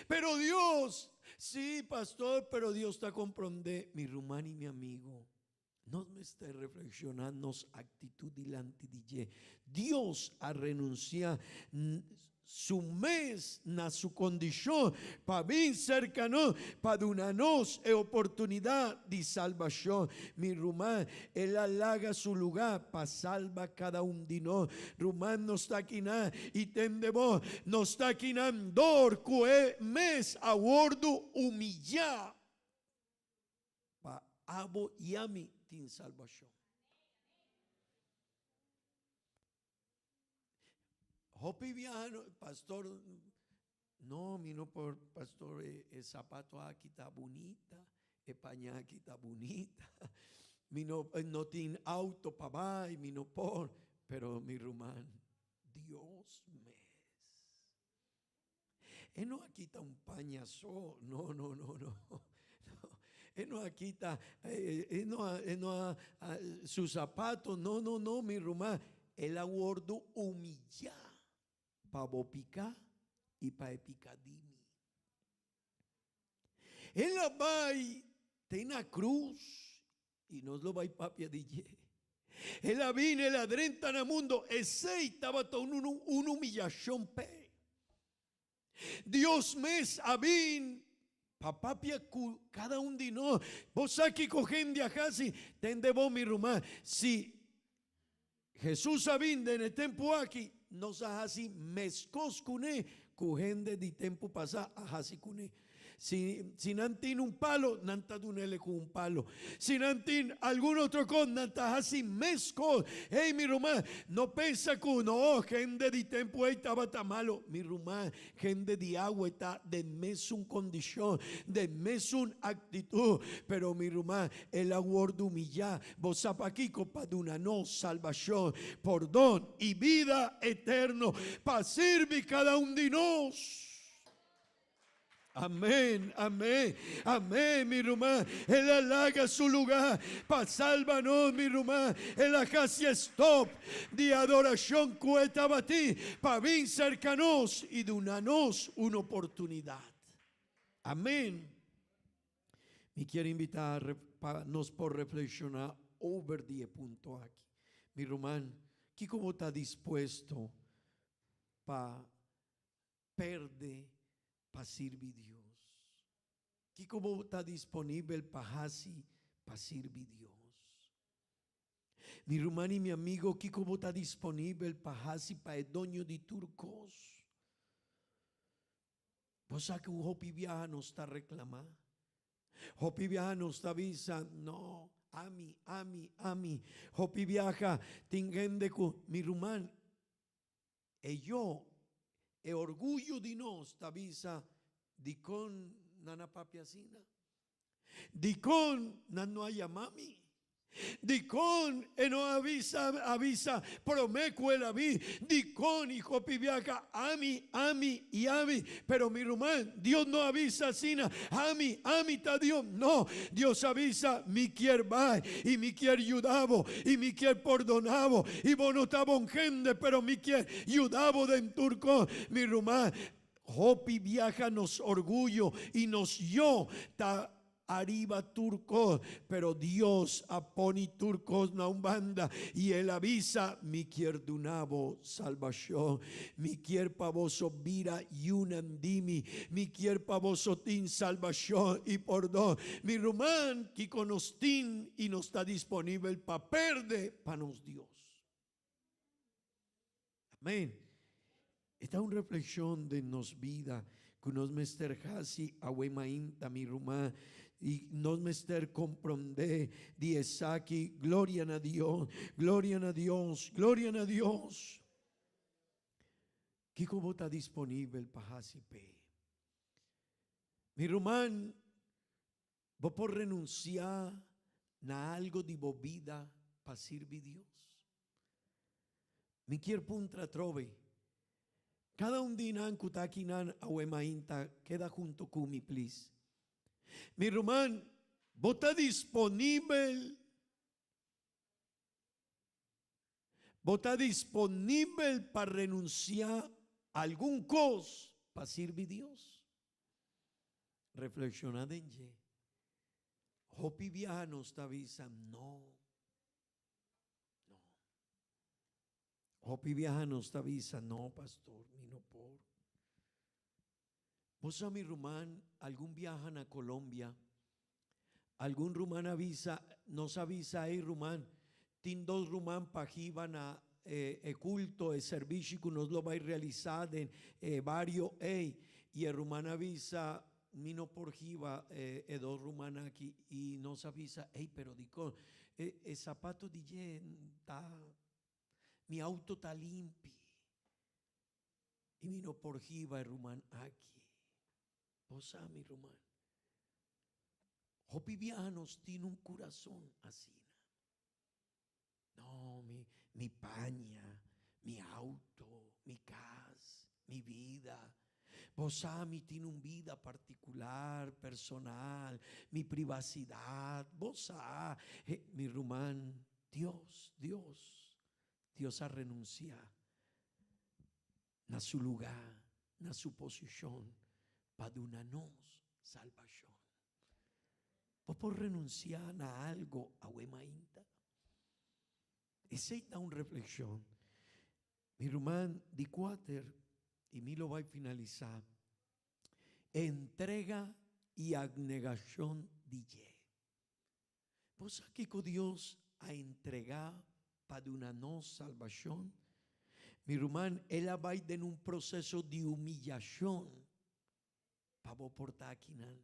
Pero Dios, sí, pastor, pero Dios ta comprende mi ruman y mi amigo. Nos mester reflexiona nos actitud dilanti di dje. Dios a renuncia su mes na su condicion pa bin cerca nos, pa duna nos e oportunidad di salbacion. Mi ruman, El a laga su luga pa salba cada un di nos. Ruman, nos ta akinan y tende bo, nos ta akinan dor cu e mes a wordo humiya. Pa abo i ami tin salbashon. Hopi biaha no, pastor, no, mi no por, pastor, e, e zapato aki ta bunita, e paña aki ta bunita, mi no, eh, no tin auto pa bai, mi no por, pero mi ruman, Dios mes. E no a kita un paña so, no, no, no, no. E no a kita, e no a, e no a, su zapato, no, no, no, mi ruman. El a wordo humillá pa bo piká i pa e piká di mi. El a bai te na cruz I nos lo bai papia di dje. El a bini, el a drenta na mundo, esei tabata un un humillashon p'e. Dios mes a bin pa papia ku kada un di nos. Bo sa kiko hende a hasi? Tende bo, mi ruman, si Jesus a bin den e tempu aki, nos a hasi meskos kuné ku hende di tempu pasá a hasi kuné. Si, si nan tin un palo, nan ta dun'ele ku un palo. Si nan tin algun otro kos, nan ta hasi meskos. Hey, mi ruman, no pensa ku no, hende di tempu ei tabata malo. Mi ruman, Hende di awe ta den mesun kondishon, den mesun aktitut. Pero mi ruman, el a wòrdu humillá. Bo sa pakiko? Pa duna nos salbashon, pordon i bida eterno, pa sirbi kada un di nos. Amén, amén, amén, mi ruman. El a laga su lugá pa salba nos, mi ruman. El a hasi stop di adorashon ku e tabatin pa bin serka nos i duna nos un oportunidat. Amén. Mi kier invitá pa nos por reflekshoná over di e punto aki. Mi ruman, kiko bo ta dispuesto pa perde pa sirbi Dios? Kiko bo ta disponibel pa hasi pa sirbi Dios? Mi ruman i mi amigo, kiko bo ta disponibel pa hasi pa e Doño di tur kos? Bo sa ku hopi biaha nos ta reklamá. Hopi biaha nos ta bisa, No, ami, ami, ami. Hopi biaha tin hende ku, mi ruman, E yo, e orguyo di nos ta bisa, Dikon nan a papia asina? Dikon nan no a yama mi? Dikon e no a bisa avisa promé ku el a bin? Dikon i hopi biaha ami, ami i ami? Pero mi ruman, Dios no a bisa asina, Ami, ami ta Dios. No, Dios a bisa, Mi kier bai i mi kier yuda bo i mi kier pordona bo i bo no ta bon hende, pero mi kier yuda bo den tur kos. Mi ruman, hopi biaha nos orguyo i nos yo ta Ariba tur kos, pero Dios a poni tur kos na un banda i El a bisa, Mi kier duna bo salbashon. Mi kier pa boso bira yunan di mi. Mi kier pa boso tin salbashon i pordon. Mi ruman, kiko nos tin i nos ta disponibel pa perde pa nos Dios? Amen. E ta un reflekshon den nos bida. Ku nos mester hasi awe mainta, mi ruman, i nos mester komprondé di esaki. Gloria na Dios, gloria na Dios, gloria na Dios. Kiko bo ta disponibel pa hasi p'e? Mi ruman, bo por renunsiá na algo di bo bida pa sirbi Dios? Mi kier puntra atrobe, cada un di nan cu ta akinan awe mainta keda hunto cu mi please. Mi ruman, bo ta disponibel? Bo ta disponibel pa renuncia algun cos pa sirbi Dios? Reflexiona den dje. Hopi biaha nos ta bisa no. No. Hopi biaha nos ta bisa no, pastor, mi no por. Bo sa mi ruman, algun biaha na Colombia, algun ruman a bisa, nos a bisa, ey ruman, tin dos ruman pa hiba na e e culto, e servishi cu nos lo bay realisa den e bario ey. Y e ruman a bisa, mi no por hiba e e dos ruman aki. Y nos a bisa, ey pero dicon? E e zapato di dje ta, mi auto ta limpi. I mi no por hiba e ruman aki. Bo sa, mi ruman, hopi biaha nos tin un kurason asina. No, mi, mi paña, mi auto, mi kas, mi bida. Bo sa, mi tin un bida partikular, personal, mi privasidat. Bo sa, mi ruman, Dios, Dios. Dios a renunsiá na su lugá, na su posishon, pa duna nos salbashon. Bo por renunsiá na algo awe mainta? Esei ta un reflekshon. Mi ruman di kuater, i mi lo bai finalisá, entrega i abnegashon di dje. Bo sa kiko Dios a entregá pa duna nos salbashon? Mi ruman, el a bai den un proseso di humiyashon pa bo por ta akinan.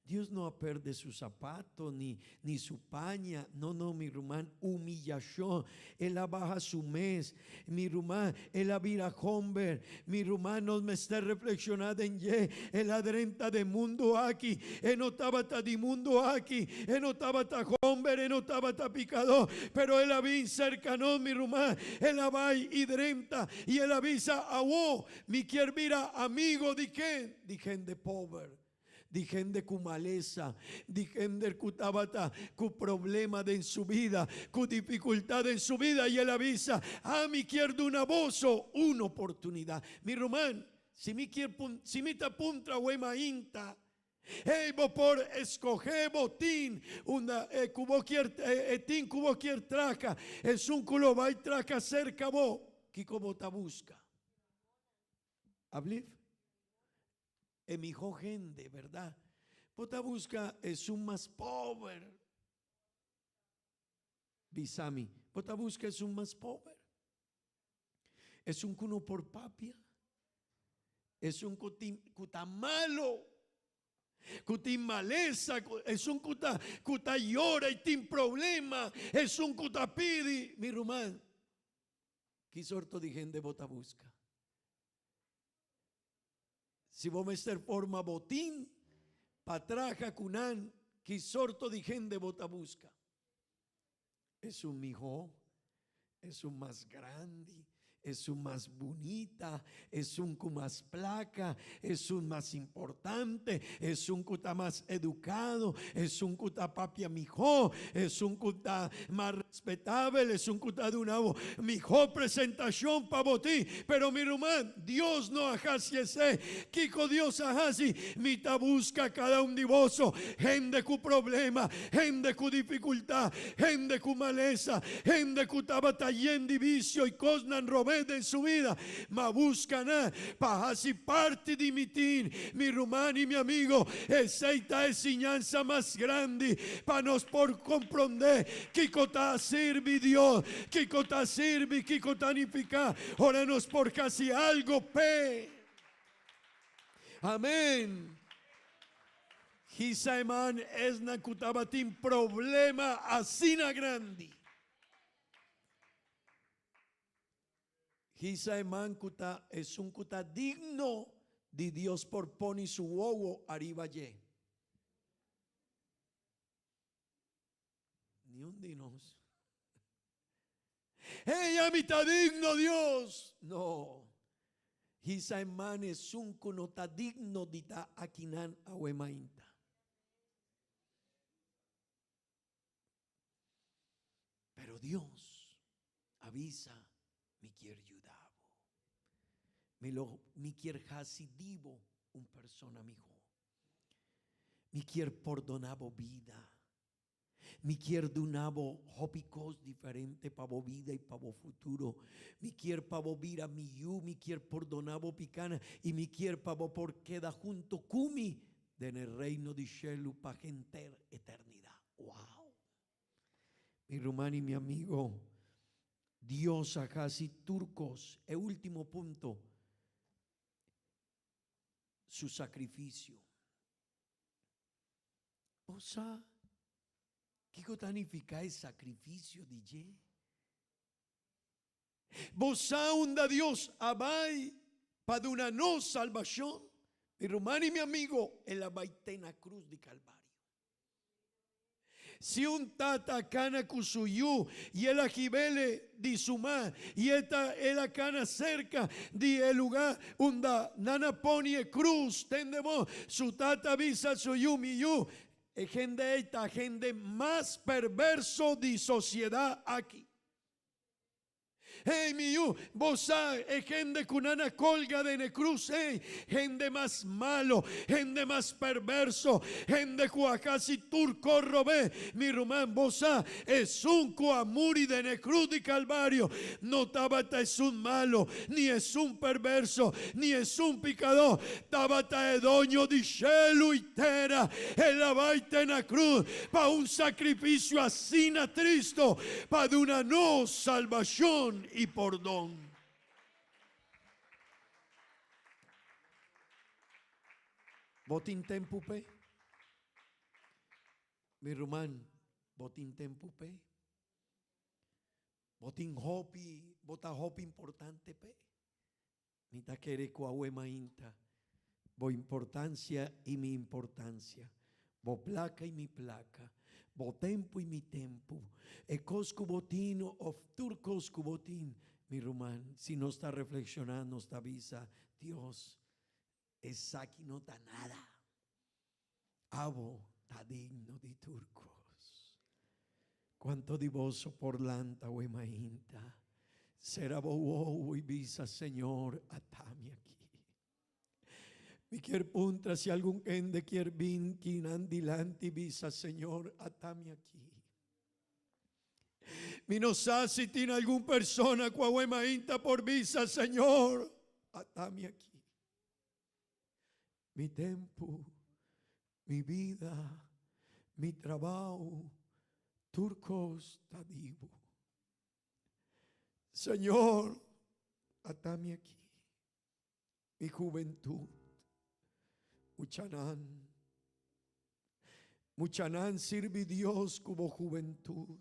Dios no a perde su sapato ni ni su paña. No, no, mi ruman, humiyashon. El a baha su mes. Mi ruman, el a bira homber. Mi ruman, nos mester reflekshoná den dje. El a drenta den mundu aki. E no tabata di mundu aki. E no tabata homber, e no tabata pikadó. Pero el a bin serka nos, mi ruman. El a bai i drenta i el a bisa, Awó, mi kier bira amigo di ken? Di hende pober. Di hende ku malesa, di hende ku tabata ku problema den su bida, ku difikultat den su bida, i el a bisa, Ami kier duna boso un oportunidat. Mi ruman, si mi kier pun, si mi ta puntra awe mainta, Hey, bo por eskohé bo tin unda e ku bo kier, e tin ku bo kier traka, esun ku lo bai traka serka bo, kiko bo ta buska? Ablief? E mihó hende, berdad? Bo ta buska esun mas pober. Bisa mi, bo ta buska esun mas pober? Esun ku no por papia? Esun ku tin ku ta malo? Ku tin malesa? Esun ku ta ku ta yora i tin problema? Esun ku ta pidi? Mi ruman, ki sorto di hende bo ta buska? Si bo mester forma botin pa traha ku nan, ki sorto di hende bo ta buska? Esun mihó? Esun mas grandi? Esun mas bunita? Esun ku mas plaka? Esun mas importante? Esun ku ta mas edukado? Esun ku ta papia mihó? Esun ku ta mas respetabel? Esun ku ta duna bo mihó presentashon pa bo tin? Pero mi ruman, Dios no a hasi esei. Kiko Dios a hasi? Mi ta buska kada un di boso, hende ku problema, hende ku difikultat, hende ku malesa, hende ku tabata yen di visio i kosnan robes den su bida. Ma buska nan pa hasi parti di mi tin, mi ruman i mi amigo. Esei ta e siñansa mas grandi pa nos por komprondé kiko ta sirbi Dios, kiko ta sirbi, kiko ta nifiká ora nos por hasi algo p'e. Amén. Hisa e man esnan ku tabatin problema asina grandi. Hisa e man ku ta esun ku ta digno di Dios por poni su wowo ariba dje. Niun di nos. Hey, ami ta digno, Dios! No. Hisa e man esun ku no ta digno di ta akinan awe mainta. Pero Dios a bisa, Mi kier yuda bo. Mi lo, mi kier hasi di bo un persona mihó. Mi kier pordona bo bida. Mi kier duna bo hopi kos diferente pa bo bida i pa bo futuro. Mi kier pa bo bira mi yu, mi kier pordona bo pikana i mi kier pa bo por keda hunto ku mi den e reino di shelu pa henter eternidat. Wow! Mi ruman i mi amigo, Dios a hasi tur kos. E ultimo punto, su sakrifisio. Bo sa kiko ta nifiká e sakrifisio di dje? Bo sa unda Dios a bai pa duna nos salbashon? Mi ruman i mi amigo, el a bai te na krus di Kalvario. Si un tata kana ku su yu i el a hib'ele di su man i e ta el a kana serka di e lugá unda nan a poni e krus, tende bo, su tata a bisa su yu, Mi yu, e hende ei ta hende mas perverso di sosiedat aki. Hey, mi yu, bo sa e hende ku nan a kolga den e krus ei, hende mas malo, hende mas perverso, hende ku a hasi tur kos robé. Mi ruman, bo sa, esun ku a muri den e krus di Kalvario no tabata esun malo, ni esun perverso, ni esun pikadó, tabata e doño di shelu i tera. El a bai te na krus pa un sakrifisio asina tristo pa duna nos salbashon i pordon. Bo tin tempu p'e? Mi ruman, bo tin tempu p'e? Bo tin hopi, bo ta hopi importante p'e? Mi ta kere ku awe mainta bo importansia i mi importansia, bo plaka i mi plaka, bo tempu i mi tempu, e kos ku bo tin òf tur kos ku bo tin, mi ruman, si nos ta reflekshoná nos ta bisa, Dios, esaki no ta nada. Abo ta digno di tur kos. Kuantu di boso por lanta awe mainta, sera bo wowo i bisa, Señor, ata mi aki. Mi kier puntra si algun hende kier bin kinan dilanti i bisa, Señor, ata mi aki. Mi no sa si tin algun persona ku awe mainta por bisa, Señor, ata mi aki. Mi tempu, mi bida, mi trabao, tur kos ta di bo. Señor, ata mi aki. Mi hubentud, muchanan, muchanan sirbi Dios ku bo hubentud.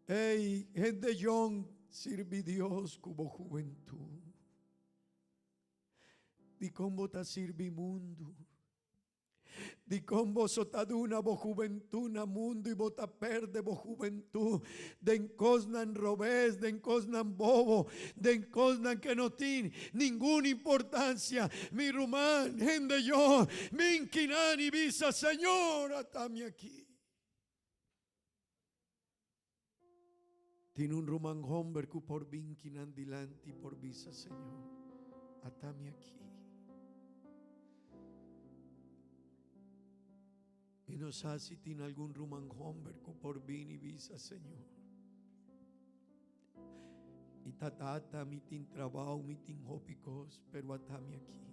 Ey, hende yong, sirbi Dios ku bo hubentud. Dikon bo ta sirbi mundu? Dikon boso ta duna bo hubentud na mundu i bo ta perde bo hubentud den kosnan robes, den kosnan bobo, den kosnan ke no tin ningun importansia? Mi ruman, hende yong, bin kinan i bisa, Señor, ata mi aki. Tin un ruman homber ku por bin kinan dilanti i por bisa, Señor, ata mi aki. Mi no sa si tin algun ruman homber ku por bin i bisa, Señor, mi ta tata, mi tin trabao, mi tin hopi kos, pero ata mi aki.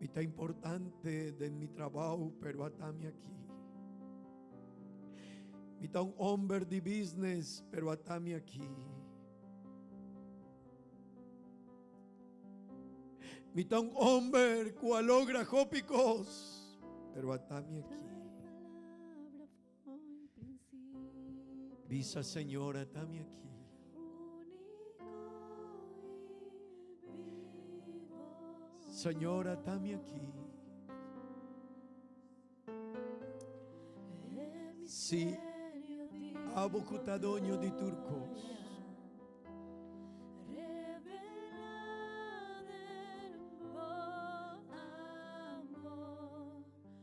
Mi ta importante den mi trabao, pero ata mi aki. Mi ta un homber di business, pero ata mi aki. Mi ta un homber cu a logra hopi cos, pero ata mi aki. Bisa, Señor, ata mi aki. Señor, ata mi aki. Si abo cu ta doño di tur cos.